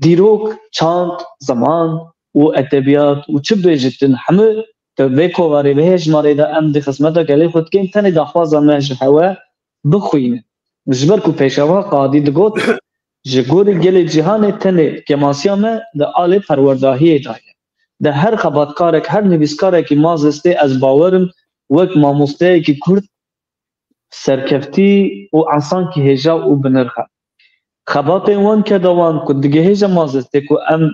Dîrok, çand, ziman û edebiyat û çi bêjîtin, hemû di vê kovarê, vê hejmarê de em di xizmeta gelê xwe dikeyin, tenê daxwaza me ji hewe bixwînin. Ji ber ku Pêşeva Qadî digot, ji gorî gelê cîhanê tenê kêmasiya me di alê perwerdahiyê de ye. Di her xebatkarek, her nivîskarekî mazestê, ez bawer im, wek mamosteyekî Kurd serkeftî û ensankî hêja û binirx e. Xebatên wan keda wan ku digihêje mazestê ku em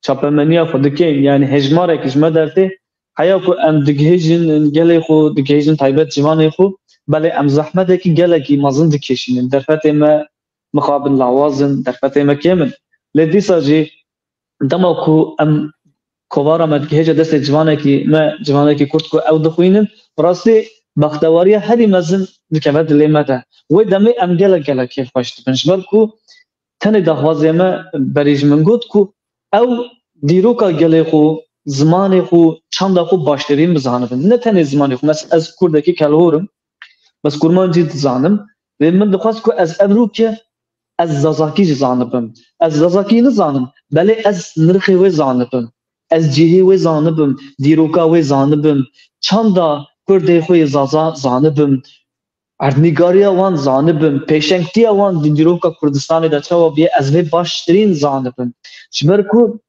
çapemeniya xwe dikin, yani hejmarekî ji me dertê, heya ku em digihêjin gelê xwe, digihêjin taybet ciwanê xwe, belê em zehmetekî gelekî mezin dikêşînin. Derfetê me mixabin lawaz in, derfetê me kêm in. Lê dîsa jî dema ku em kovara me digihêje destê ciwanekî me, ciwanekî Kurd ku ew dixwînin, bi rastî bextewariya herî mezin dikeve dilê me de. Wê demê em gelek gelek kêfxweş dibin. Ji ber ku tenê daxwazê me berî ji min got ku ew dîroka gelê xwe, zimanê xwe, çanda xwe baştirîn bizanibin. Ne tenê zimanê xwe, mes-, ez Kurdekî kelhor im, bes Kurmancî dizanim. Lê min dixwest ku ez ev rûke ez Zazakî jî zanibim. Ez Zazakî nizanim, belê ez nirxê wê zanibim. Ez cihê wê zanibim, dîroka wê zanibim. Çanda Kurdê xwe yê Zaza zanibim. Erdnîgariya wan zanibim. Pêşengtiya wan di dîroka Kurdistanê de çawa bûye, ez vê baştirîn zanibim. Ji ber ku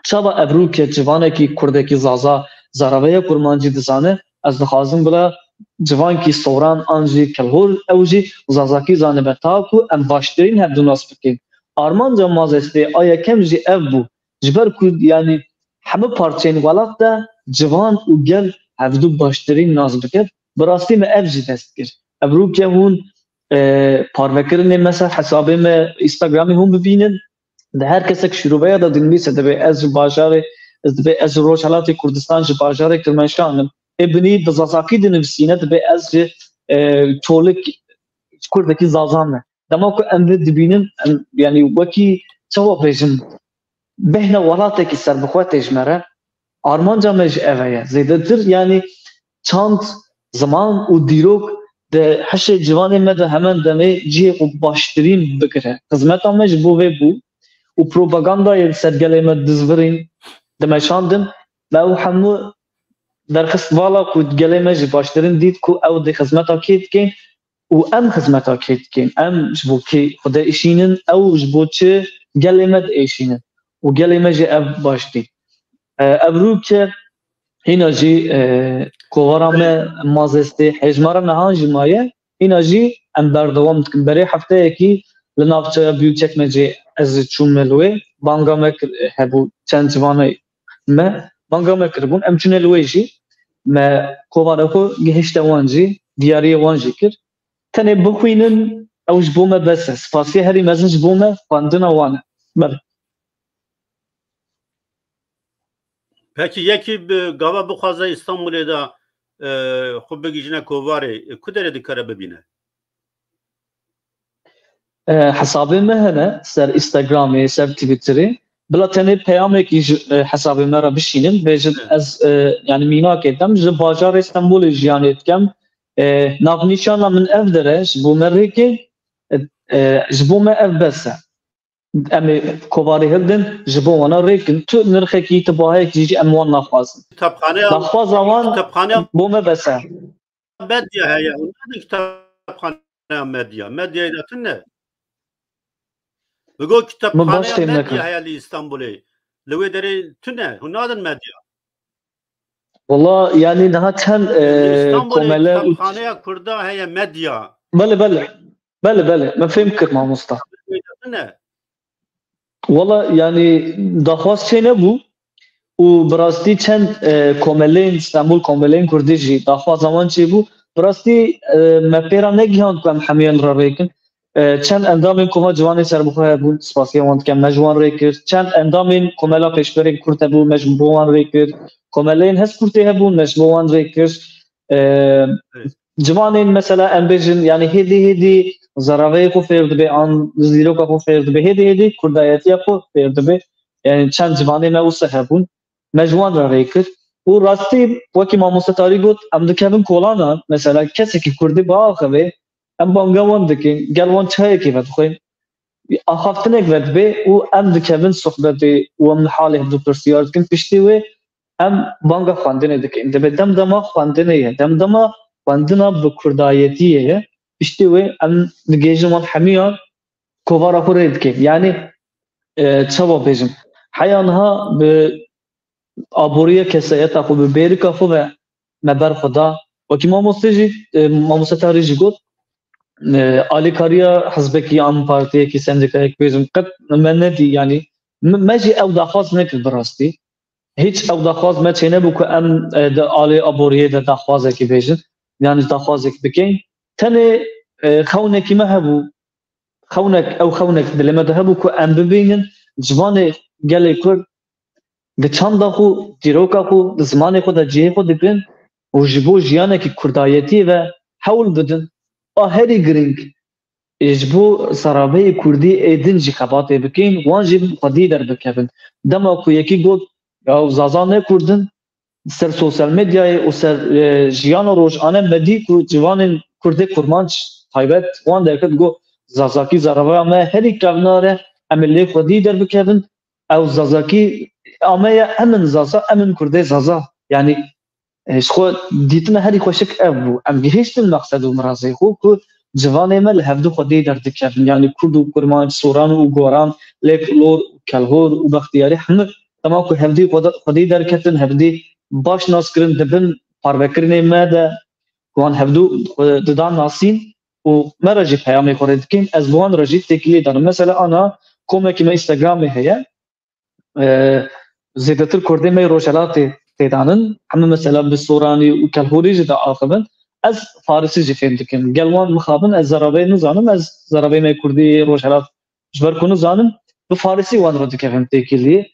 çawa ev rûke civanekî Kurdekî Zaza zaraveya Kurmancî dizane, ez dixwazim bila civankî soran an jî kelhor ew jî Zazakî zanibe, ta ku em baştirîn hevdu nas bikin. Armanca mazestê a yekem jî ev bû. Ji ber ku, yanî, hemû parçeyên welat de civan û gel hevdu baştirîn nas bikin. Bi rastî me ev jî dest kir. Ev rûke hûn, e, parvekirinê me ser hesabê me Instagramê hûn bibînin. Di her kesek şîroveya de dinivîse, dibê ez ji bajarê, ez dibê ez ji Rojhelatê Kurdistan, ji bajarê Kirmeşan im. Ê binî bi Zazakî dinivîsîne, dibê ez ji, e, Çolik, ji Kurdekî Zaza me. Dema ku em vê dibînin, em, yanî wekî çawa bêjim, bêhna welatekî serbixwe tê ji me re. Armanca me jî ev e ye. Zêdetir, yanî çand, ziman û dîrok di hişê ciwanê me de hemen demê cihê xwe baştirîn bigire. Xizmeta me ji bo vê bû û propagandayê li ser gelê me dizvirîn, dimeşandin, me ew hemû derxist vala ku gelê me jî baştirin dît ku ew dê xizmeta kê dikin û em xizmeta kê dikin. Em ji bo kê xwe diêşînin, ew ji bo çi gelê me diêşînin. Û gelê me jî ev baş dît. E, ev rû ke hîna jî, e, kovara me Mazestê hêjmara nihan jî maye, hîna jî em berdewam dikin. Berê hefteyekî li navçeya Büyükçekmecê ez çûme li wê, banga me kir, hebû çend ciwanê me, banga me kiribûn. Em çûne li wê jî, me kovara xwe gihişte wan jî, diyariyê wan jî kir. Tenê bixwînin, ew ji bo me bes e. Spasiya herî mezin ji bo me xwendina wan e. Belê. Pekî yekî bi gava bixwaze Îstanbulê de, e, xwe bigihîjine kovarê, e, ku derê dikare bibîne? E, hesabê me hene ser Instagramê, ser Twitterê. Bila tenê peyamekî ji, e, hesabê me re bişînin, bêjin, evet, ez, e, yani mînakê dem ji bajarê Stenbolê jiyanê dikem. E, navnîşana min ev dere, ji bo me rêkê, e, e, ji bo me ev bes e. Em ê kovarê hildin, ji bo wana rêkin. Tu nirxekî, tu bahayekî jî em wan naxwazin. Kitapxaneya, daxwaza wan kitapxaneya bo me bes e. Medya heye. Hûn nadin kitapxaneya Medya. Medyayê de tune. Bigo kitapxaneya Medya heye li Îstanbulê. Li wê derê tune. Hûn nadin Medya. Wala yani niha çend, e, komele û kitapxaneya Kurda heye Medya. Belê, belê. Belê, belê. Me fêm kir mamosta. Wê de tune. Wala yani daxwaz çê nebû û bi rastî çend, e, komeleyên Stenbol, komeleyên Kurdî jî daxwaza wan çêbû. Bi rastî, e, me pê re negihand ku em hemiyan re rêkin. E, çend endamên Koma Ciwanê Serbixwe hebûn, spasiya wan dikem, me ji wan rê kir. Çend endamên Komela Pêşberên Kurd hebûn, me ji bo wan rê kir. Komeleyên Hezkûrtê hebûn, me ji bo wan rê kir. E, ciwanên mesela em bêjin, yani hêdî hêdî zaraveyê xwe fêr dibe, an dîroka xwe fêr dibe, hêdî hêdî kurdayetiya xwe fêr dibe. Yani çend ciwanê me wisa hebûn, me ji wan re rê kir. Û rastî wekî mamoste Tarî got, em dikevin kolana, mesela kesekî kurdî biaxive, em banga wan dikin, gel wan çayekê vedixwin, axaftinek vedibe û em dikevin sohbetê û em li halê hevdu pirsiyar dikin. Piştî wê em banga xwendinê dikin. Dibe demdema xwendinê ye. Demdema xwendina bi kurdayetiyê ye. Piştî wê em digihêjin wan hemiyan kovara xwe rê dikin. Yani, e, çawa bêjim? Heya niha bi aboriya kesayeta xwe, bi bêrika xwe ve me ber xwe da. Wekî mamoste jî, e, mamoste Tarî jî got, e, alîkariya hizbekî an partiyekî, sendîkayek bêjim, qet me nedî, yani me, me jî ew daxwaz nekir bi rastî. Hiç ew daxwaz me çênebû ku em, e, di alê aboriyê de daxwazekî bêjin, yani daxwazek bikin. Tenê, e, xewnekî me hebû, xewnek, ew xewnek dilê me de hebû ku em bibînin ciwanê gelê Kurd di çanda xwe, dîroka xwe, di zimanê xwe de cihê xwe digrin û ji bo jiyanekî kurdayetiyê ve hewl bidin. A herî girîng, ê ji bo zaraveyê kurdî ê din jî xebatê bikin, wan jî bi xwedî derbikevin. Dema ku yekî got, ya Zaza ne kurd in, ser sosyal medyayê û ser, e, jiyana rojane me dî ku ciwanên kurdê kurmanc taybet wan derket, got, Zazakî zaraveya me herî kevnar e, em ê lê xwedî derbikevin. Ew Zazakî ameye, em in Zaza, em in kurdê Zaza. Yani, e, ji xwe dîtina herî xweşik ev bû. Em gihiştin meqsed û mirazê xwe ku ciwanê me li hevdu xwedî derdikevin. Yani kurd û kurmanc, soran û goran, lêk lor û kelhor û bextiyarî hemû dema ku hevdî xwedî, xwedî derketin, hevdî baş nas kirin, di bin parvekirinê me de wan hevdu xwe didan nasîn û me re jî peyamê xwe rê dikin. Ez bi wan re jî têkilî danim. Mesela ana komekî me Instagramê heye. E, zêdetir kurdê me yê Rojhelatê tê danin. Hemû mesela bi soranî û kelhorî jî diaxivin. Ez farisî jî fêm dikim. Gel wan mixabin, ez zerevê nizanim, ez zerevê me kurdî yê Rojhelat ji ber ku nizanim, bi farisî wan re dikevim têkiliyê.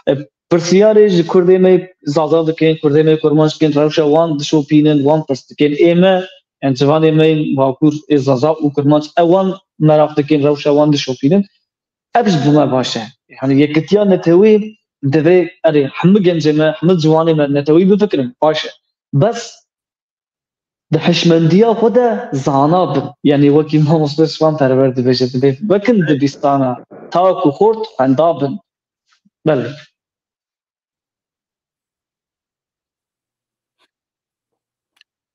E, pirsiyarê ji kurdê me Zaza dikin, kurdê me kurmanc dikin, rewşa wan dişopînin, wan pirs dikin. Ê me, yani civanê me yên Bakur, ê Zaza û kurmanc, ew wan meraq dikin, rewşa wan dişopînin. Ev ji bo me baş e. Yani yekitiya netewî divê, erê, hemû gencê me, hemû ciwanê me netewî bifikirin, baş e. Bes di hişmendiya xwe de zana bin. Yani wekî mamoste Şivan Perwer dibêje, dibê wekin dibistana, ta ku xort xwenda bin. Belê.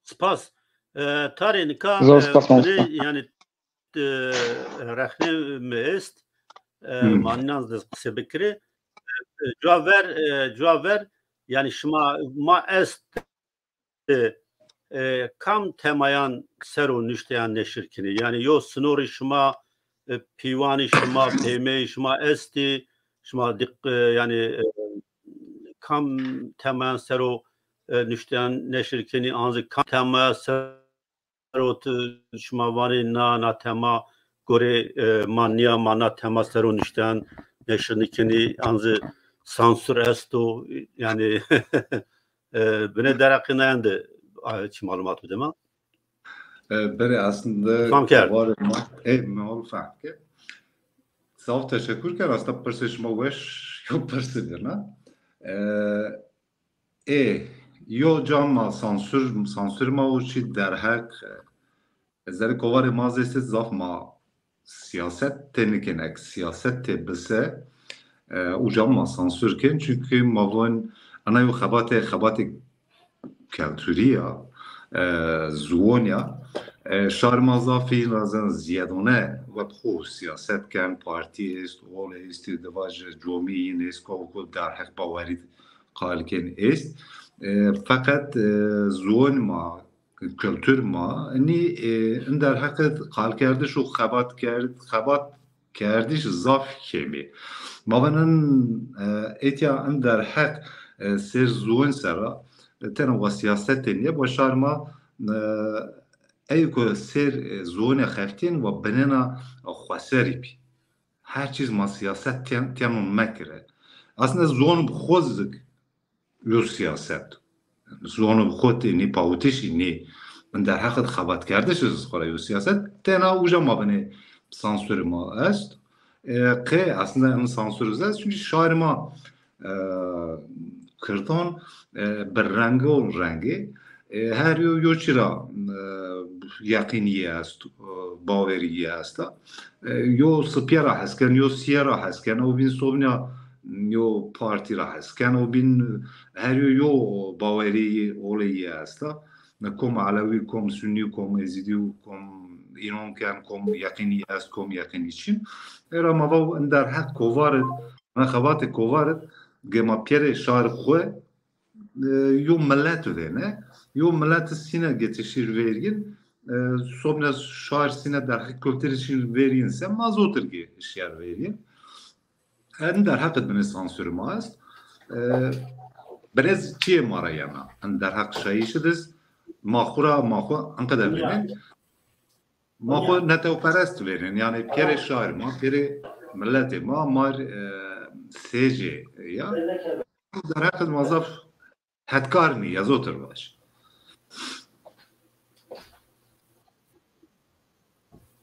Spas. E, Tarê nika, Zor e, spas, binê, mamoste. Yani, e, rexnê me est, e, Hmm. maninan de qise bikire. E, cuwa ver, e, cuwa ver, yani şima ma est, e, e, kam temayan sero nuşteyan neşir kinî? Yani yo sinorî şima, e, pîwanî şima, pêmeyî şima estî, şima dik-, e, yani, e, kam temayan sero, e, nuşteyan neşir kinî, anzi kam temaya sero tu şima vanê na, na tema gorê, e, maniya ma na tema sero nuşteyan neşir nikinî, anzi sansur esto, yani, e, bine deraqî nayan de, a, çi malumat bide ma? E, berê aslında Fam kerd. Kovarê ma, e, me ol fam kir. Sağ ol, teşekkür kir. Aslında pirsê şima weş, yo pirsê dina. E, e, yo cama sansür, sansür ma û çi derheq, e, zerê Kovarê ma zêse zaf ma siyaset tê nikin, ek siyaset tê bise, e, û cama sansür kin. Çünkü ma von ana yo xebatê, xebatê kelturiya, e, ziwoniya, e, şar ma zafî razin ziyadone wek xo siyaset ken, partî est, ol est, divaj comî yin est, ko, ko derheq bawerî qalkin est. E, feqet, e, ziwon ma, kultur ma, nî, e, in derheq qalkerdiş û xebat kerd, xebat kerdiş zaf kêmî. Ma venin, e, êtiya in derheq, e, ser ziwon sera, e, tena wa siyasetê niye, wa şar ma, e, ey ku ser, e, ziwonê xeftên wa binena xweserî bî. Her çîz ma siyaset ten-, teno mekire. Aslında ziwon bi xwe zik yo siyaset. Ziwon bi xwe tê nî pawitişî nî. Min derheqê xebatkerdiş ji xwe re yo siyaset. Tena uca ma binê sansûrê ma est. E, qê aslında em sansûr ez, çünkü şarê ma, e, Kirdan, e, bi rengê û rengê, e, her yo, yo çira, e, yeqîniyê est, e, baweriyê est. E, yo sipiyê ra hes ken, yo siyê ra hes ken, ew bîn sobniya yo partî ra hes ken, ew bîn her yo, yo baweriyê oleyê est. Kom Elewî, kom Sunnî, kom Êzidî, kom înan ken, kom yeqînî est, kom yeqînî çin. Era ma va in derheq kovar id, me xebatê kovar id, ge ma piyerê şar xwe, e, yo millet vêne, yo millet sîne getişîr vergin, e, sobne şar sîne derheq kulturî şîr vergin se ma zotir ge şiyar vergin. Em derheq id binê sansûrê ma est. E, birêz çiyê ma re yena. Em derheq şayîşê diz. Ma xwe ra, ma xwe enqede vênin. Ma xwe netewperest vênin. Yani piyerê şarê ma, piyerê milletê ma, mar, e, sêcê ya. Derheq id ma zaf hetkar nî, ya zotir baş.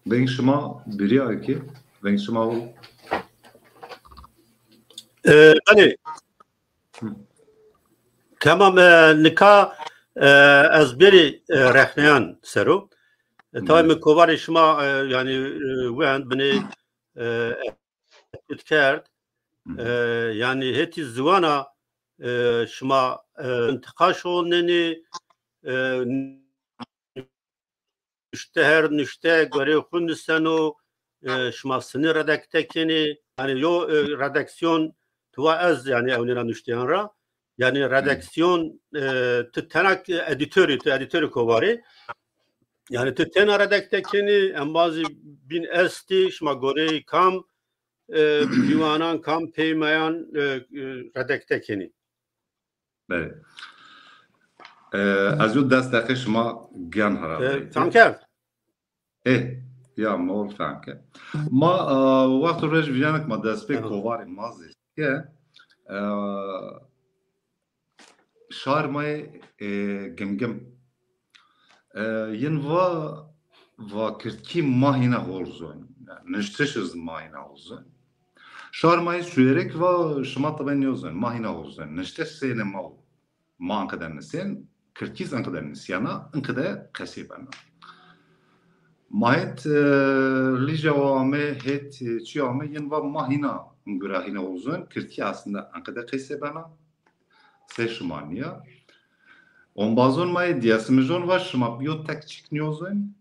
Veng şima biriya ki, veng şima ol. E, belê. Tamam, e, nika, e, ez berî, e, rexneyan sero. E, tayê min kovarê şima, e, yani, e, wend binê, e, kerd. E, yani hêtî ziwana, e, şima, e, intiqaş ol nenê, e, nuşte her nuşte gorê xwe niseno, e, şima sinî redakte kenê. Yani yo, e, redaksiyon tuwa ez yani ewnêna nuşteyan ra. Yani redaksiyon, e, tu tenak editörî, tu editörî kovarê. Yani tu tena redakte kenî, embazî bîn estî, şima gorê kam, e, dîwanan kam peymeyan, e, e, redakte kenî. Belê. E, ez yo dest deqê şima gen hera. E, tam kerd. E, ya mol fem ke. Ma, e, wext roj vîranek ma dest pê kovarê ma zê ke, e, şar ma yê, e, Gimgim. E, yin va, va kirdkî ma hîna hol zon. Yani, niştiş iz ma hîna hol zon. Şar ma yê Suêrek va şima tabe nîyo zon. Ma hîna hol zon. Niştiş sêne ma o. Ma enqede nisên, kirdkî z enqede nisyana, enqede qesê bena. Ma hêt, e, lîja wa ame, hêt, e, çi ame, yin va ma hîna, gura hîna hol zon, kirdkî aslında enqede qesê bena. Se şima niya. Ombazon ma yê diyesimijon va şima yo tek çik niyozon,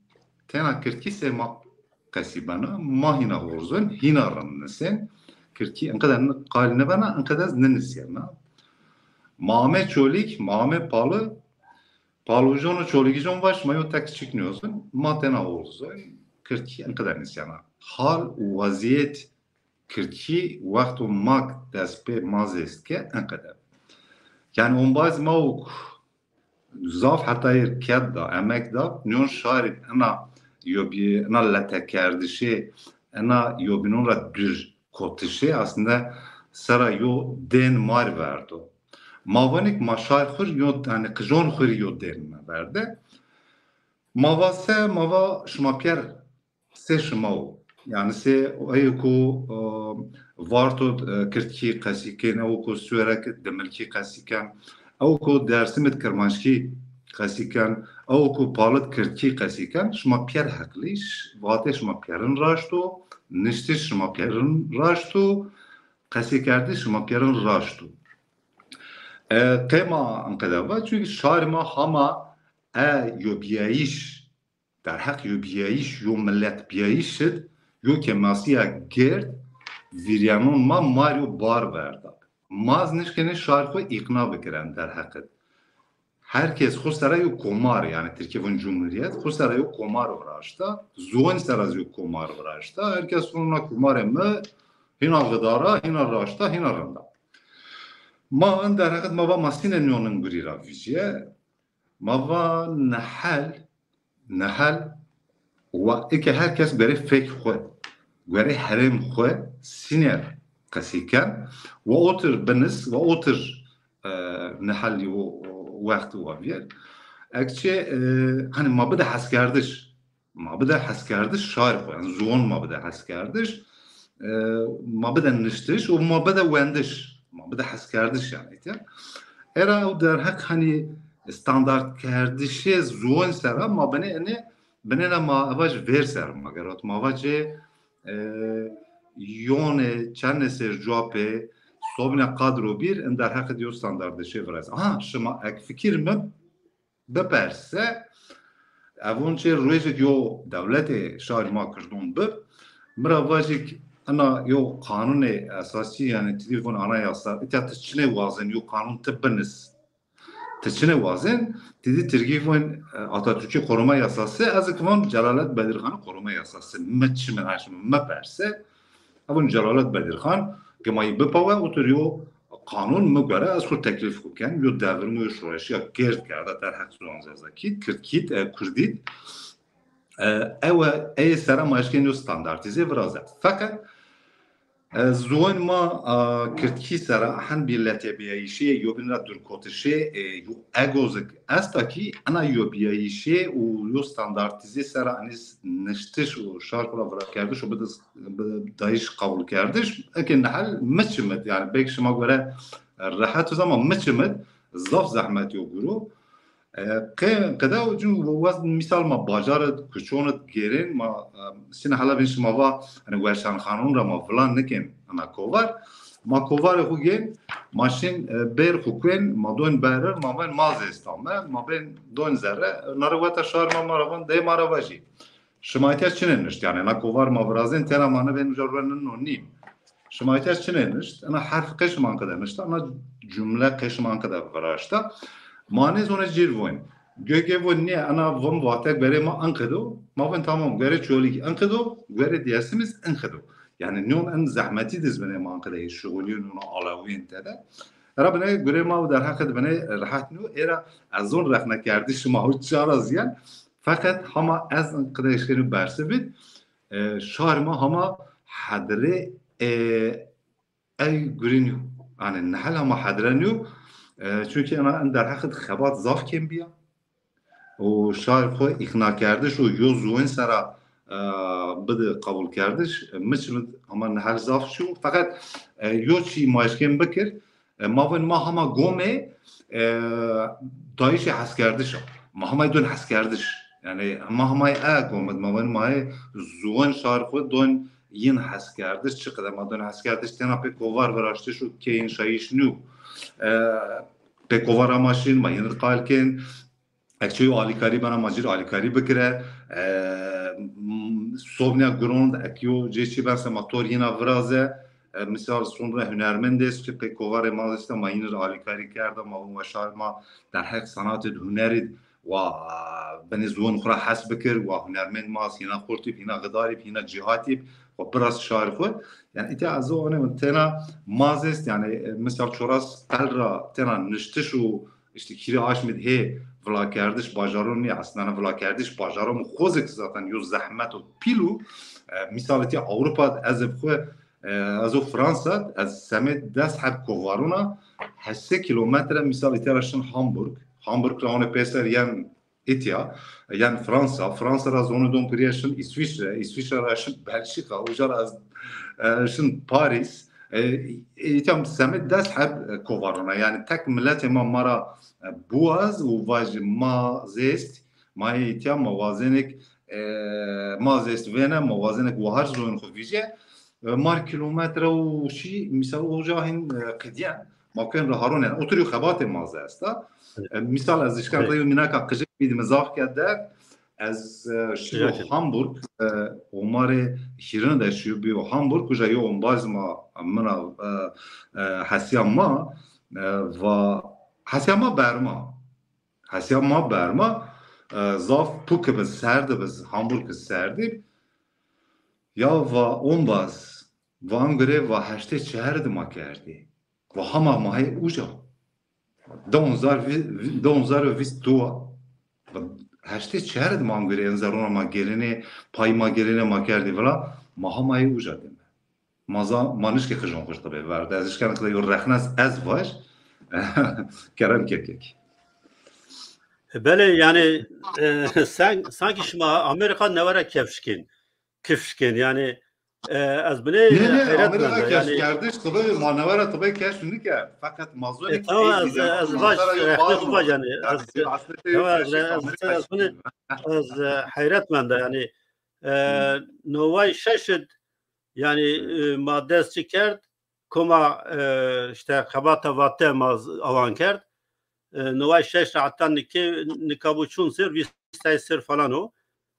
tena kirkî sê ma qesî bena, ma hîna horzon, hîna rin nisên, kirkî inqede ni-, qal nibena, inqede ez ninisiyena. Ma ame çolîk, ma ame palı, palujon û çolîkijon va şima yo tek çik niyozon, ma tena horzon, kirkî inqede nisiyena. Hal û weziyet kirkî wexto mak dest pê ma zêst ke inqede. Yani ombaz ma û zaf hetayê ked da, emek da, nîyon şarî ina yobî, ina letekerdişê, ina yobînon ra dûr kotişê, aslında sera yo dên mar verdo. Ma vanik ma şar xur yo, yani qijon xur yo dên me verde. Ma va se, ma va şima piyer sê şima o. Yani sê, ew ku, e, Varto, e, Kirdkî qesî ken, ew ku Suwerek Dimilkî qesî ken, ew ku Dersimê Kirmanckî qesî ken, ew ku Palit Kirdkî qesî ken, şima piyer heqlî, ş-, vatê şima piyerin raşt o, niştiş şima piyerin raşt o, qesîkerdiş şima piyerin raşt o. E, qêma inqede va, çünkü şarê ma hama e yobiyayîş, derheq yobiyayîş, yo milletbiyayîş id, yo kemasiya gird, vîryanon ma mar yo bar verda. Ma ez nişkene şar xwe îqna bikiren derheq id. Herkes xwe sera yo komar, yani Tirkî vun cumhuriyet, xwe sera yo komar viraşta, ziwan sera yo komar viraşta. Herkes vun na komarê mi hîna xidara, hîna raşta, hîna rinda. Ma in derheq id ma va ma sîne nîyonin gurî ra vîciye. Ma va nehel, nehel, wa eke herkes guerê fek xwe, guerê herêm xwe sîner qesî ken, wa otir binis, wa otir, e, nehel û, û wext û aviyer. Ekçe, e, hani ma bide heskerdiş, ma bide heskerdiş şar xwe, yani ziwan ma bide heskerdiş, e, ma bide niştiş û ma bide wendiş, ma bide heskerdiş yani etiya. Era ew derheq hani standartkerdişê ziwan sera ma binê ene, binêna ma eva ji vêr ser ma gerot, ma va cê, e, yonê çendê ser cuapê sobine qadro bir in derheq diyo standartdişê virez. Aha, şima ek fikir mi biperse, evon çê rojek yo dewletê şarî ma Kirdon bib, mira vajik ina yo qanunê esasî, yani tidî von anayasa, ita ti çinê wazin yo qanun ti binis. Ti çinê wazin, tidî tirgî von, e, Atatürk'ü koruma yasası, ez ki von Celalet Bedirxan'ı koruma yasası. Me çi me haşim me perse, Evon Celalet Bedirxan, ki ma yî bipawe, otir yo qanun mi gore, ez xwe teklif xwe ken, yo devrim yo şoreşiya gird kerda derheq ziwan zazakî, kirdkît, e, kurdît. E, ew e, ê sera ma eşkên yo standartîze viraze. Feqet, e, ziwan ma, e, kirdkî sera hen bir letebiyayîşê, yo bin ra dûrkotişê, e, yo egozik esta ki, ena yo biyayîşê û yo standartîze sera eniz niştiş û şar xwe ra virakerdiş û bidis bi dayîş qebûl kerdiş. Eke nehel miçimit, yani belki şima göre rehet o ama miçimit zaf zehmet yo guru. E, qe-, qede o cû waz misal ma bacarit, kuçonit, gêrên ma, e, sine hala bin şima va, hani werşanxanon ra ma filan nikin ana kovar. Ma kovarê xu gên, ma şin, e, bêr xu kuen, ma don berir, ma ben ma zêsta me, ma ben don zerre, nare weta şar ma, ma ra van, dê ma ra vajî. Şima îhtîyac çinê nişt? Yani na kovar ma virazên tena ma nivên uca ruenin no nîn. Şima îhtîyac çinê nişt? Ina herf qê şima qede nişta, ina cumle qê şima qede viraşta. Ma nê zone cîr voyn. Göge voyn niye, ina vim vate guerê ma anqedo. Ma voyn tamam, guerê çolîk anqedo, guerê diyesimiz anqedo. Yani nyon en zehmetî diz bine ma anqede şuxuliyun ona alawiyên tede. Era bine gure ma derheqe bine rehet nû, era ez zon rexne kerdi şima û çara ziyan. Feqet hama ez qide eşkeno berse bit, e, şar ma hama hedre, e, ey gurîn yo. Yani nehel hama hedre nîyo. E, çünkü ana en derheqid xebat zaf kêm biya. Û şar xwe îqna kerdiş û yo ziwan sera, e, bide qebûl kerdiş, e, miçimid hama nehel zaf çû. Feqet, e, yo çî ma eşkên bikir, E, ma vin ma hema gomê, e, dayişê heskerdiş a. Ma hemay dun heskerdiş. Yani ma hemay e gomid, ma vin ma hê zuwan şar xwe dun yin heskerdiş. Çi qede ma dun heskerdiş, tena pê kovar viraştiş û keyên şayîş nû. E, Pêkovara ma şîn, ma yîn qal kên. Ek çi yo alîkarî bena, ma cîr alîkarî bikire. E, m-, sobniya grond, ek yo cê çi bense ma tor yîna viraze. E, misal sonra hunermend est, çi pêkovarê ma işte ma yîn alîkarî kerda, ma weşar ma derheq sanatê hunerî wa binê ziwan xwe ra hes bikir, wa hunermend ma hîna xortîb, hîna xidarîb, hîna cîhatîb, wa biraz şar xwe. Yani îtya ez o ne tena mazest, yani, e, misal çoras qel ra tena niştiş û işte kiri aşmid hê vilakerdiş bajaron niye, aslında vilakerdiş bajaron xozek zaten yo zehmet û pîl û, e, misal îtya Avrupa ez bi xwe, e, ez o Fransa, ez semê des heb kovarona heşt sed kilometre misal îtya ra şin Hamburg. Hamburg ra hone pêser yen Îtya, yan Fransa, Fransa ra zonu dom piriye şin Îsviçre, Îsviçre ra şin Belçika, uca ra ez, e, şin Paris. E, îtya semê des heb, e, kovarona. Yani tek milletê ma ma ra, e, buaz û vajî ma zêst, ma îtya ma wazenek, e, ma zêst vêne, ma wazenek wahar zoyun xwe vîje. E, mar kilometre û şî, misal uca hin, e, qediyen. Ma kên raharon yani. Oturuyor xebatê ma ze esta. E, misal ez işkan Evet. Reyû minaka qijik bîdim zaf ke der. Ez, e, şiyo Hamburg, e, omarê hîrin de şiyo biyo Hamburg, kuja yo ombaz ma, mina, e, e, hesiya ma, e, va, hesiya ma berma. Hesiya ma berma, e, zaf pûk bi serd bi, Hamburg serdî. Ya va ombaz, van gure va heştê çer di ma kerdî. Va hama ma hê uca. Donzar vi-, vi-, donzar ve vîst dua. Va heştê çer di ma gure en zerona ma gelene, pay ma gelene ma kerdî vila, ma hama hê uca deme. Ma za, ma nişke xijon xwe tibê ver. Ez işkan kile yo rexnes ez vaj. Kerem kekek. Belê, yani, e, sen, sanki şima Amerika newere kefşkin. Kifşkin, yani, e, ez binê Ne, ne, heyret Amerika mende, yani. Kefşkerdiş, tibê, ma newere tibê kefş nike. Fakat ma zor E, tamam, ez, ez baş, e, baş, yani, ez, tamam, ez, ez, ez binê, ez, e, heyret mende, yani, e, Hmm. novay şeşid, yani, e, ma dest çi kerd, koma, e, işte, xebata vate ma z-, awan kerd. E, novay şeş ra heta nike, nika bu çûn ser, vîst ay ser falan o.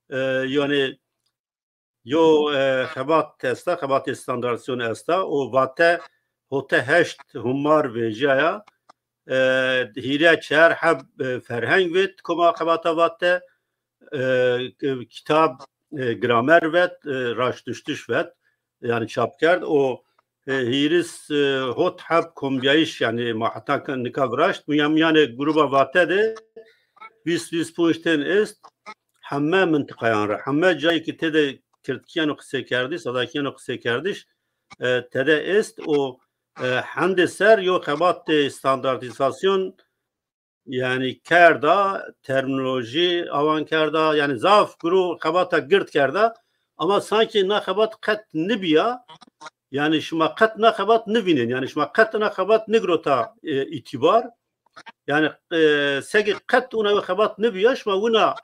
E, yani, yo, e, xebat esta, xebatê standardîzasyon esta. O vate, hote heşt humar vêjaya. E, hîre çar heb, e, ferheng vet, koma xebata vate. E, k-, kitab, e, gramer vet, e, raştuştuş vet, yani çap kerd. O, e, hîris, e, hot heb kombiyayîş, yani ma heta ka-, nika viraşt. Miyan, miyanê gruba vate de vîst, vîst ponc tên est, heme mintiqayan re, heme cayê ki tê de kirdkiyan û qisêkerdiş, sadakiyan û qisêkerdiş, e, tede est û, e, hendê ser yo xebatê standardîzasyon, yani kerda, terminolojî awan kerda, yani zaf guru xebata gird kerda, ama sanki na xebat qet nibiya, yani şima qet na xebat nivînin, yani şima qet na xebat nigrota, e, îtîbar. Yani, e, segi qet una yo xebat nibiya, şima wina,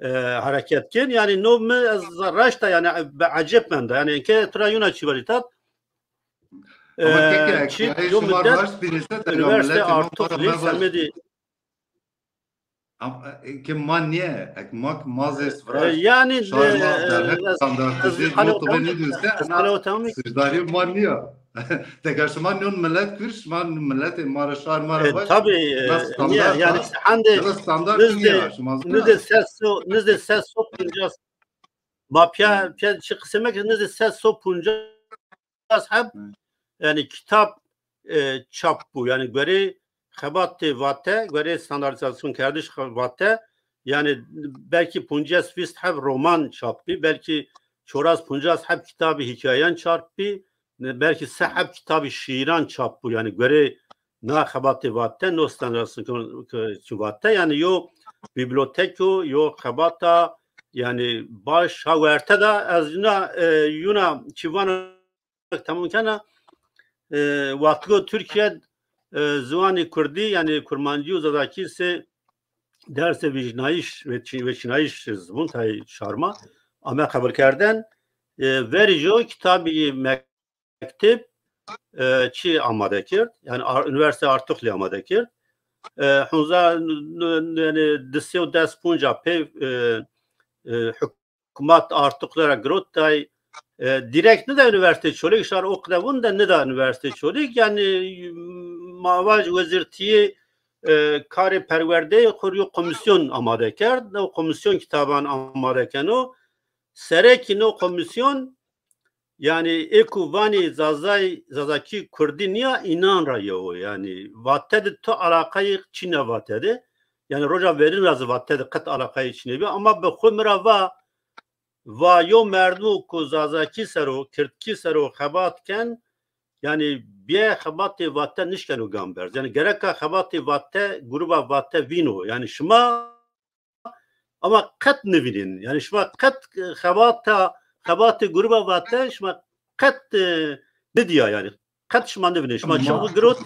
e, hereket kin. Yani no mi ez raşta yani be eceb menda. Yani ke tura yuna çi veritat. Ama E, keke, çi ek, yo şima müddet raşt birisi, üniversite artık lise medi. Ama, e, ki ma niye? Ek ma, ma zêst E, viraşt. Yani, Şar ma e, dernek e, standartizî, ez, no tu beni düzde, ez, ana ez, sirdarî ma niye? Teka şima nûn millet kir, şima milletê ma re, şar ma re E, baş. Tabii, e, Nas niye? Standart Yani ha? Hande Nas standart niye? Şima zana? Nizdê ses so, nizdê ses so poncas. Ma piya, Hmm. Piya çi qisê me ki nizdê ses so poncas heb, Hmm. Yani kitap, e, çap bû. Yani gorê xebatê vate, gorê standartîzasyon kerdiş xe-, vate, yani belkî poncas vîst heb roman çap bî, belkî çoras poncas heb kitabî hikayan çap bî, ne, belkî se heb kitabî şîîran çap bû. Yani gorê na xebatê vate, no standartîzasyon ke-, ke-, vate, yani yo biblioteko, yo xebata, yani baş ha werte da ez yuna, e, yuna çi vana temam kena, e, wextiko Tirkiye, e, ziwanê kurdî, yani kurmancî û zazakî sê dersê vîjnayîş, veçî-, veçînayîş zibûn tayê şarma ame qebulkerden, e, verî jo kitabî mekteb, e, çi amade kir, yani ar-, Üniversite Artukli amade kir. e, hunza, yani, disê û des punca pê, e, e, hikûmet artiklera girotay, e, direkt ne de Üniversite Çolîg, şar o qidevûn de ne de Üniversite Çolîg, yani, ma vaj wezîrtiyê, e, karê perwerdeyê xwe yo komisyon amade kerd, o komisyon kitaban amade keno, serekî no komisyon, yani, ê ku vanî Zazay, Zazakî Kurdî niya, înan ra ye o. Yani, vate de tu alaqayê çîne vate de. Yani, roja verîn ra zî vate de qet alaqayê çîne bi. Ama bi xwe mi ra va, va yo merdimo ku Zazakî sero, Kirdkî sero xebat ken, yani, bê xebatê vate nişkeno gam berz. Yani, gereka xebatê vate, gruba vate vîno. Yani, şima ama qet nivînin. Yani şima qet, e, xebata, xebatê gruba vate, şima qet, e, nidiya yani. Qet şima nivînin. Şima çi girot,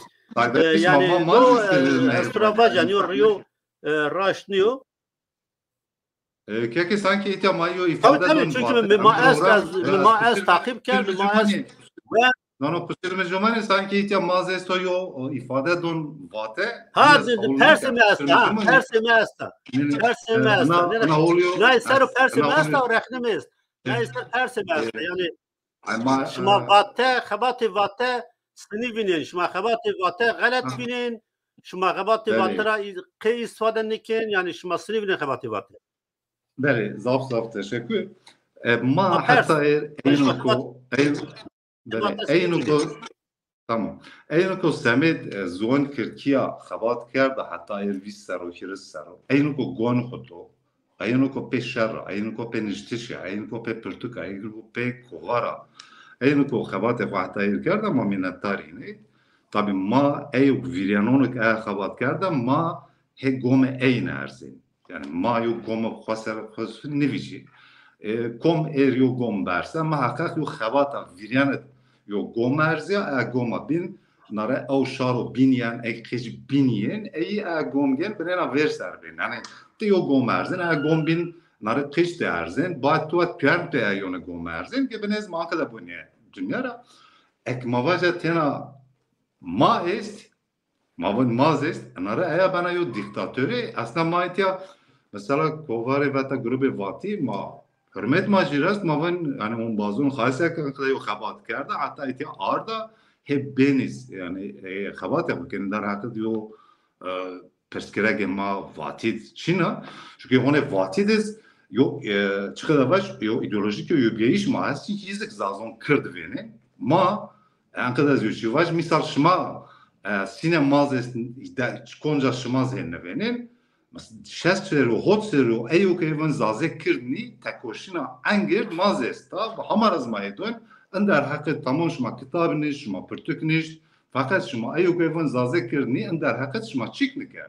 e, yani, no, e, ez tu ra vacan, yo riyo, e, raşt niyo. E, kekê sanki îtya ma yo îfade don. Tabii, tabii, çünkü ma ez, ma ez takip kerd, ma ez Nano, kusir min jomane sanki îtya ma zê esto yo, o, îfade don vate. Ha, persê me esta, ha, persê me esta. Persê me esta. Na, na oluyor. Na, sero persê me esta, rexne me est. Na, sero persê me esta. Yani, şima vate, xebatê vate sinî vînin, şima xebatê vate xelet vînin, şima xebatê vate ra qê îstifade nikin, yani şima sinî vînin xebatê vate. Belê, zaf zaf teşekkür. E, ma heta êr, eyno ku, Belê, eyno ku, tamam. Eyno ku Semêd, e, ziwan Kirkiya xebat kerda heta êr vîst sero, hîris sero. Eyno ku gon xuto, eyno ku pê şerra, eyno ku pê niştişa, eyno ku pê pirtuka, eyno ku pê kovara. Eyno ku xebatê xwe heta êr kerda, ma minnetdar înê. Tabi ma eyno ku vîryanonok e xebat kerda, ma hê gome eyne erzên. Yani ma yo gom xwe ser xwe nivîcî. E, kom êr yo gom berse, ma heqeq yo xebata vîryan yo gom erziya, e goma bin, nare ew şaro bin yen, e qîc bin yên, e yî e gom gen, binêna vêr ser bin. Yani ti yo gom erzin, e gom bin, nare qîc te erzin, ba tu et piyan te e yone gom erzin, ki binêz ma qede buniye dünya ra. Ek ma vaca tena ma est, Ma vin ma zêst, ina re eya bena yo dîktatorê. Aslında ma itiya, mesela, kovarê veta grubê vatî, ma hürmet ma jî rest, ma vin, yani, hûn bazûn xayse ke yo xebat kerda, heta itiya arda hê bênîz, yani, e, xebatê xwe kirin derheqê yo, e, pirsgirêkê ma vatî çîna. Çünkü hûn ê vatî diz, yo, e, çiqede vaş, yo ideolojik, yo, yo geyiş ma hest, çünkü yizek zazon kird vêne. Ma Enqede ez yo çi vac, misal şima, e, sîne maz est, de, konca şima zê nevênin, mes-, şest serî, hot serî, eyo ke vin zazê kirdnî, tekoşîna engird maz est, ta, bi hema re zima ê don, in derheqê tamam şima kitab nişt, şima pirtuk nişt, feqet şima eyo ke vin zazê kirdnî, in derheqê şima çîk nikir.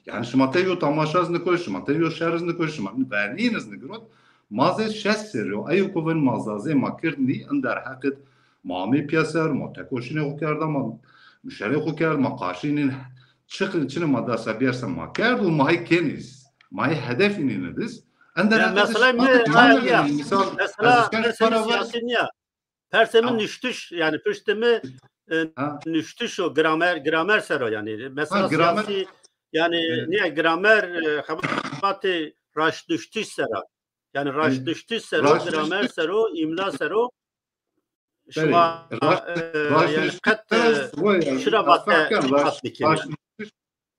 Yani şima te yo tamaşa iz nikir, şima te yo şer iz nikir, şima vernîn iz nikirot. Ma zê şest serî yo, eyo ku vin ma zazê ma kirdnî, in derheqê ma amê piyeser, ma tekoşînê xwe kerda, ma muşerê xwe kerd, ma qarşînîn çi, çi ne ma dasa biyerse ma kerd û ma hê kenîz. Ma hê hedef înî nidiz. In derheqê mesela, mesela, siyasî niye? Persê min nuştiş, yani piştê min, e, nuştiş o, gramer, gramer sera yani. Mesela siyasî, yani niye gramer, e, xebatê raştnuştiş sera. Yani raştnuştiş sero, gramer sero, îmla sero. Şima, e, yani qet, e, şira vate qet dikin.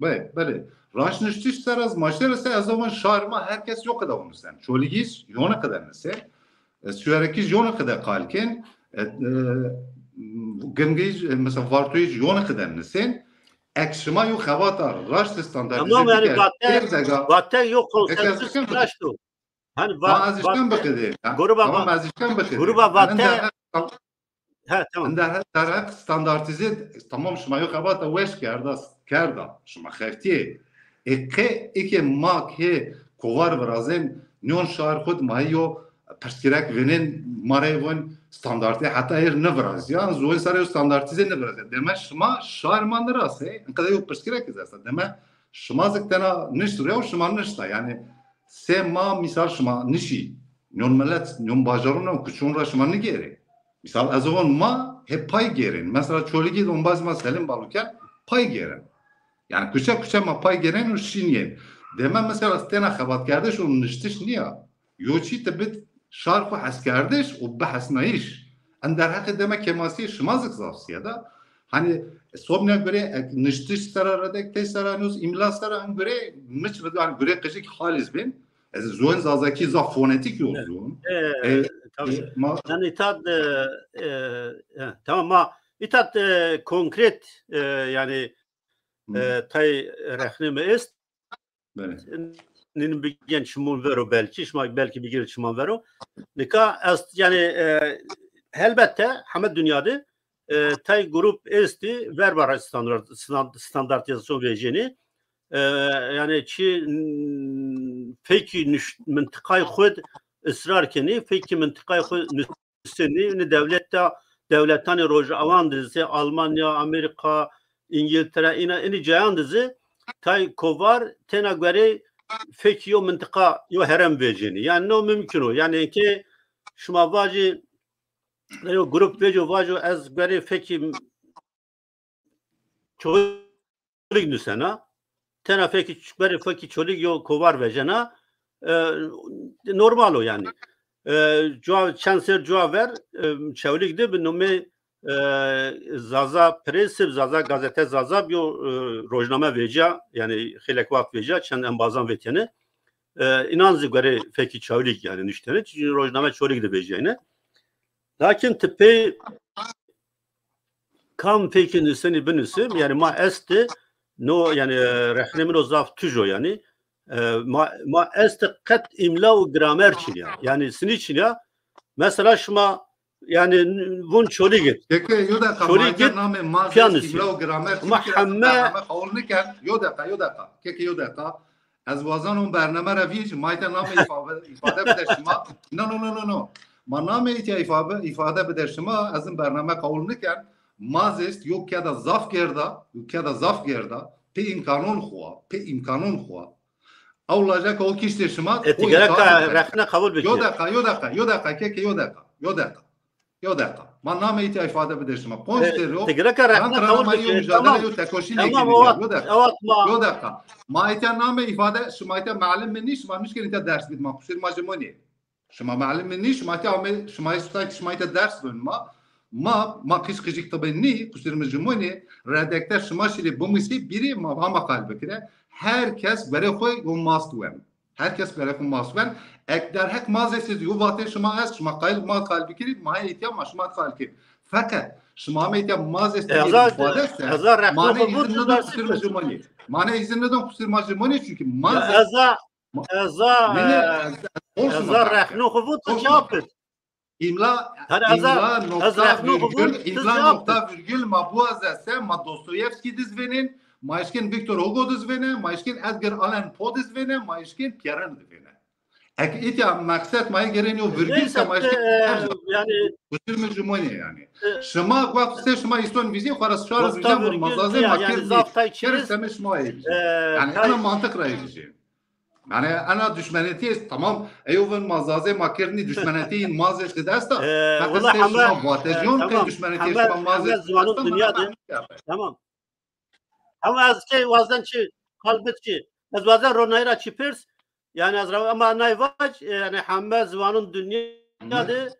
Belê, belê. Raşniştiş ser ez maşere se ez ovan şar ma herkes yo qede onisen. Çolîgîz yone qede nise. E, Süerekîz yone qede qalkin. E, e, Gimgîz, e, mesela Vartoyîz yone qede nisin. Ek şima yo xebata raşt standartize. Tamam, yani vate, vate yo konsensus raşt o. Hani va-, va-, ez işten bikidê. Gruba tamam, va-, ez işten bikidê. Gruba vate. He, tamam. Ender, derheq standartize, tamam, şima yo xebata weş kerda, kerda. Şima xeftiyê. Ê qe, eke ma ke kovar virazên, nyon şar xud ma yo pirsgirek vinin, ma re von standartê heta êr niviraziyan, zoyên sare yo standartize niviraziyan. Deme şima şar ma nirase, inqede yo pirsgirek iz esta. Deme şima zik tena nişt rew, şima nişta. Yani, Sê ma misal şima nişî, nyon milet, nyon bajarûn û kuçûn ra şima nigêrê. Misal ez von ma hê pay gêrên. Mesela Çolîgî de ombaz ma Selim Baluken pay gêrên. Yani kuçe kuçe ma pay gelen û şîniyên. Deme mesela têna xebatkerdiş û niştiş niya. Yo çî te bit şark û heskerdiş û bihesnayîş. Em derheqê deme kemasiyê şima zik zaf siye da. Hani somnya göre ek niştiş sera redek te sera nus imla sera em göre miç ve yani göre qijik haliz bin. Ez zon zazaki zaf fonetik yol zon. E, e, tabii. E, ma- Yani tad e, e, e, tamam ma itat e, konkret e, yani e, tay rexne mi est. Belê. Nin bigen çimun vero belki, şima belki bigir çiman vero. Nika est yani e, helbette heme dünyada e, tay grup esti verbar standart, stand- standartizasyon veceni. E, yani çi n- feki nüş- mıntıkayı xud ısrar keni, feki mıntıkayı xud nüseni, ni devlette devletanê Rojawan dizi, Almanya, Amerika, İngiltere, ina ini cayan dizi, tay kovar tena göre feki yo mıntıka yo herem veceni. Yani no mümkün o. Yani ki şuma vaci yo grup veco vaco ez göre feki Çolig nusena. Tena fekî berê fekî Çolig yo kovar vejena. E, normal o yani. E, cua, çend ser cua ver e, Çewlig de bi nomê e, Zaza Press, Zaza Gazete Zaza yo e, rojname vecia, yani xêlek wext vecia, çend embazan vetiyene. E, inan zî gerê fekî Çewlig yani nuştene. Çünkü rojname Çolig de veciyene. Lakin ti pê kam fekî nuseni binusî, yani ma este no yani e, rexne min o zaf tujo yani. E, ma, ma este qet imla û gramer çin ya. Yani sinî çin ya. Mesela şima yani vun Çolig it. Keke yo dakika, Çolig ma it, namê ma piyan zest nusî. Imla û gramer çin. Ma hemme qawul niken. Yo dakika, yo dakika. Keke yo dakika. Ez wazan hûn bername re vî ji mayte namê îfa-, îfade bide şima. No, no, no, no, no. Ma namê îtya îfa-, îfade bide şima, ez in bername qewul nikem. Ma zêst yo keda zaf gerda, yo keda zaf gerda, pê îmkanon xwa, pê îmkanon xwa. Ew lajeka o kiştê şima, E, o tigereka imkan bide. Rexne qewul bike. Yo deka, yo deka, yo deka, keke yo deka, yo deka. Yo deka. Ma namê îtya îfade bide şima. Ponc E, serê o. Tigereka rexne qewul bike. Yo mücadele, tamam. Yo tekoşîn tamam, evat, yo deka. Evat ma. Yo deka. Ma îtya namê îfade, şima îtya melim min nî, şima nişkin îtya ders bid ma. Qusur ma ji monê. Şima melim min nî, şima îtya amê, şima îtya, şima îtya ders bin ma. Ma, ma qîş qijik tibê nî, qusur min ji monê. Redekter şima şirê bimusî, bîrê ma, ma qal bikire. Her kes berê xwe yo mast wen. Her kes berê xwe mast ben. Ek derheq mazê siz yo vatê şima est, şima qayil ma qal bikirît, ma hê îtya ma şima qal kir. Feqet şima me îtya mazê siz Eza, ifade se, eza rexna mane xwe izin bû nidon ders kusur bikir. Jimonî. Mane izin nidon kusur ma jimonî çünkü Ya mazê eza, ma-, eza, ne, ne, e, ez, ez, eza rexna xwe bû tu çap kir. Îmla, Her ez a, îmla, ez nokta, rexno virgül, xwe îmla, tizam nokta, kir. Virgül, ma Boğaz ese, ma Dostoyevski dizvênin, ma işkin Victor Hugo dizvêne, ma işkin Edgar Allan Poe dizvêne, ma işkin Pierre dizvêne. Ek îtya meqsed ma gerên yo virgül Neyse, se ma işkin e, her yani, kusur min ji monê yani. E, Şima gwa qisê şima îston vîzê, xwe re şar nokta vîzê, virgül mazazê, ya, ma yani kir zaf nî. Tay çiz, Kir seme şima ê vîzê. E, yani, tay ana mantık re ê vîzê. Yani ana düşmenetî, tamam, eyovin mazazê ma kirinî düşmenetî in mazê ti desta. Ee, Fakat wala sen heme, şima vatejon e, tamam, ke düşmenetî heme, şima mazê heme ti ziwanın desta, dünya ma de. Tamam. Ama ez şey wazden çi, kalbet çi. Ez wazden ronayra çi pirs. Yani ez ra-, ama nay vac, e, yani heme ziwanın dünya Hı hı. de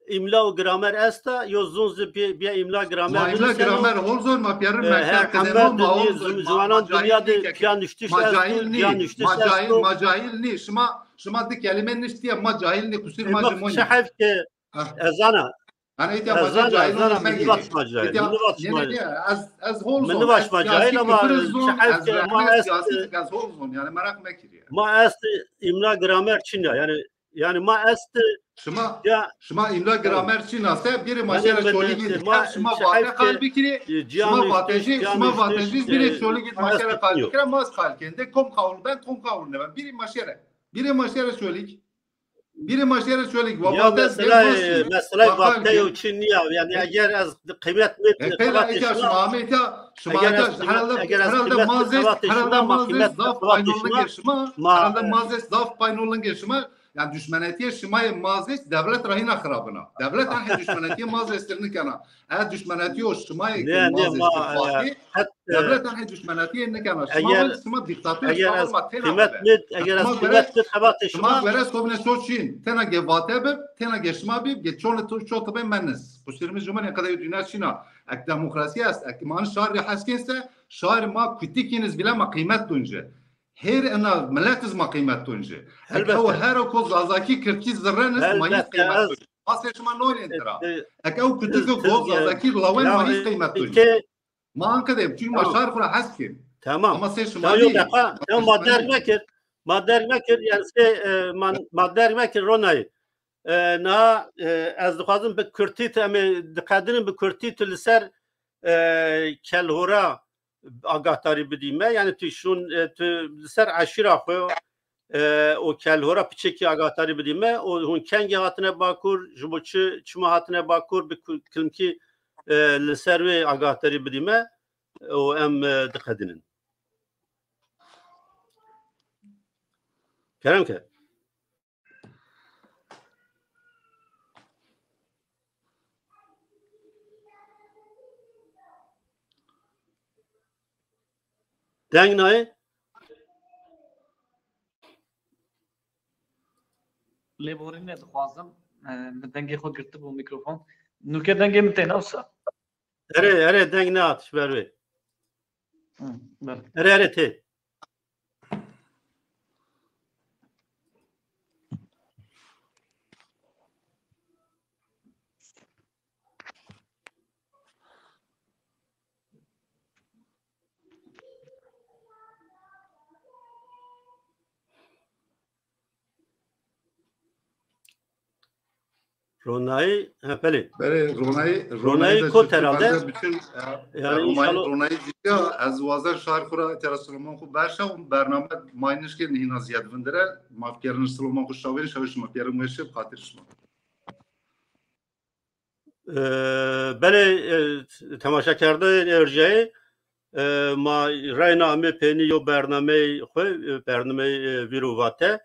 Îmla û gramer esta, yo zûn zî pê, pê îmla gramer Ma îmla binuseno. Gramer hol zor, ma piyarın E, mektev her kideno, heme ma hol zor, ma, ziwanan ma cahil dünya nî de keke. Piya nuştiş Ma esto, cahil nî, piya nuştiş ma cahil, esto. Ma cahil nî. Şima, şima di kelime niştiye, ma cahil nî, kusur E, ma bak, ji monî. Çi heyf ke Ah. ez ana. Ana îtya ma Ez ana, cahil ez ana, nî, min nî vaç ma cahil, Îtya, min nî vaç nê, ma nê, nê, ez, ez hol zon, nî vaç ez ma siyasî cahil ama küfür zon, çi heyf ez ke ma rehme est, siyasî, ez hol zon. Yani merak mekiriye. Ma est îmla gramer çin ya, yani Yani ma est Şima, ya, şima îmla tamam. Gramer çi nase, bîrê Yani maşera ben, Çolîgî e, dikar, ma, şima şehef vate ke, qal bikirî, e, şima cihan vatejî, işte, şima cihan vatejî, işte, bîrê e, Çolîgî ma maşera qal yok. Bikire, ma ez qal ken. De kom qawul ben, kom qawul ne ben. Bîrê maşera. Bîrê maşera Çolîg. Bîrê maşera Çolîg. Wa Ya vate mesela, e, mesela vate yo çi niya. Yani eger ez qiymet mi E, peyla qevat êka şima, şima amê êka, şima eger êka, ez qiymet, herhalde, eger ez herhalde qiymet mazes, qevat herhalde şima, ma mazes qiymet zaf qevat paynolingê şima, şima, ma, herhalde e, mazes zaf paynolingê şima, Yani düşmenetiyê şima yê Mazês devlet re hîna xirabina. Devlet an hê düşmenetiyê Mazês kir nikena. Ev düşmenetiyo şima yê Ne, ne, Mazês ma, kir Fatih, e, het, e, devlet an hê düşmenetiyê nikena. Şima Eger- wê şima diktator eger şima ez wê ma têna qîmet bebe. mid, eger ez Şima qîmet were- mid xebatê Şima şima. were kovne şo çîn. Tena ge vate bib, tena ge şima bib, ge çon tu ço tibe menis. Kusirimiz cumen qede dünya çîna. Ek demokrasi est, ek man şar re heskên se, şar ma kutikîniz bile ma qîmet tunce. Her ena millet iz ma qîmet tunce. Ek Elbette. ew her o ko zazakî kirkî zirreniz ma yî Elbette, qîmet ez- tunce. Ma se şima nolên tira. E, Ek ew kutiku siz, ko e, zazakî lawen ma ya, yî qîmet tunce. ke- Ma an qede, çünkü ma Tamam. şar xura heskên. Tamam. Ama se şima Ya yok nî. deqa, ya ma derg mekir, ma derg mekir, yani se, e, ma, ma derg mekir Ronayî. E, na, e, ez dixwazim bi kurtî tu em ê diqedinin bi kurtî tu li ser, e, kelhora agahdarî bidî me. Yani tu şûn, e, tu li ser eşîra xwe, e, û kelhora piçekî agahdarî bidî me û hûn kengî hatine Bakur, ji bo çi, çima hatine Bakur bi ku-, kilimkî, e, li ser wê agahdarî bidî me û em, e, diqedinin. Kerem ke. Deng nayê? Lêborînê dixwazim. E, min dengê xwe girtibû mikrofon. Nûke dengê min tê, ne wisa? Erê, erê, deng nehat ji ber wê. Hı, belê. Erê, erê, tê. Ronayî, he, belê. Belê, Ronayî, Ronayî de kot çıktı. Herhalde. Ben de bütün, e, Yani Ronayî, inşallah. Ronayî dîtiya, ez wazen şar xura tera Solomon xu berşa û bername mayniş ke nihina ziyad vindire. Mafkerin Solomon xu şawên şawê şima kerin weşe xatir şima. Ee, belê, e, temaşekerdeyên erceyê, e, ma reyna em ê pênî yo bernameyê xwe, e, bernameyê, e, vîr û vate.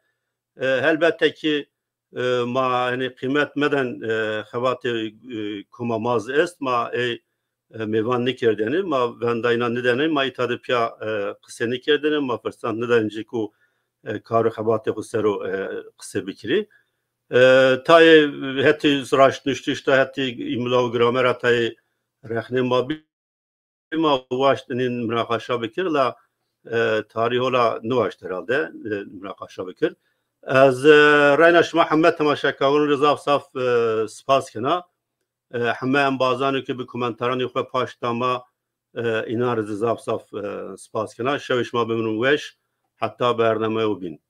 E, helbette ki, e, ma, yani, qîmet meden, e, xebatê, e, koma maz est, ma ê, e, mêvan nikerdene, ma vendayna nidene, ma îta de piya, e, qise nikerdene, ma firsat nidene ji ku, e, kar û xebatê xwe sero, e, qise bikirî. E, tayê hetî raştnuştiş ta hetî îmla û gramera tayê rexnê ma bî ma waşt nîn minaqaşa bikir la, e, tarîh ola niwaşt herhalde, e, minaqaşa bikir. Ez, e, reyna şima heme temaşekarûn re zaf zaf, e, spas kena. E, heme embazanê ku bi komentaranê xwe paş da ma, e, înan re zî zaf zaf, e, spas kena. Şevê şima bimînin weş. Heta bername û bîn.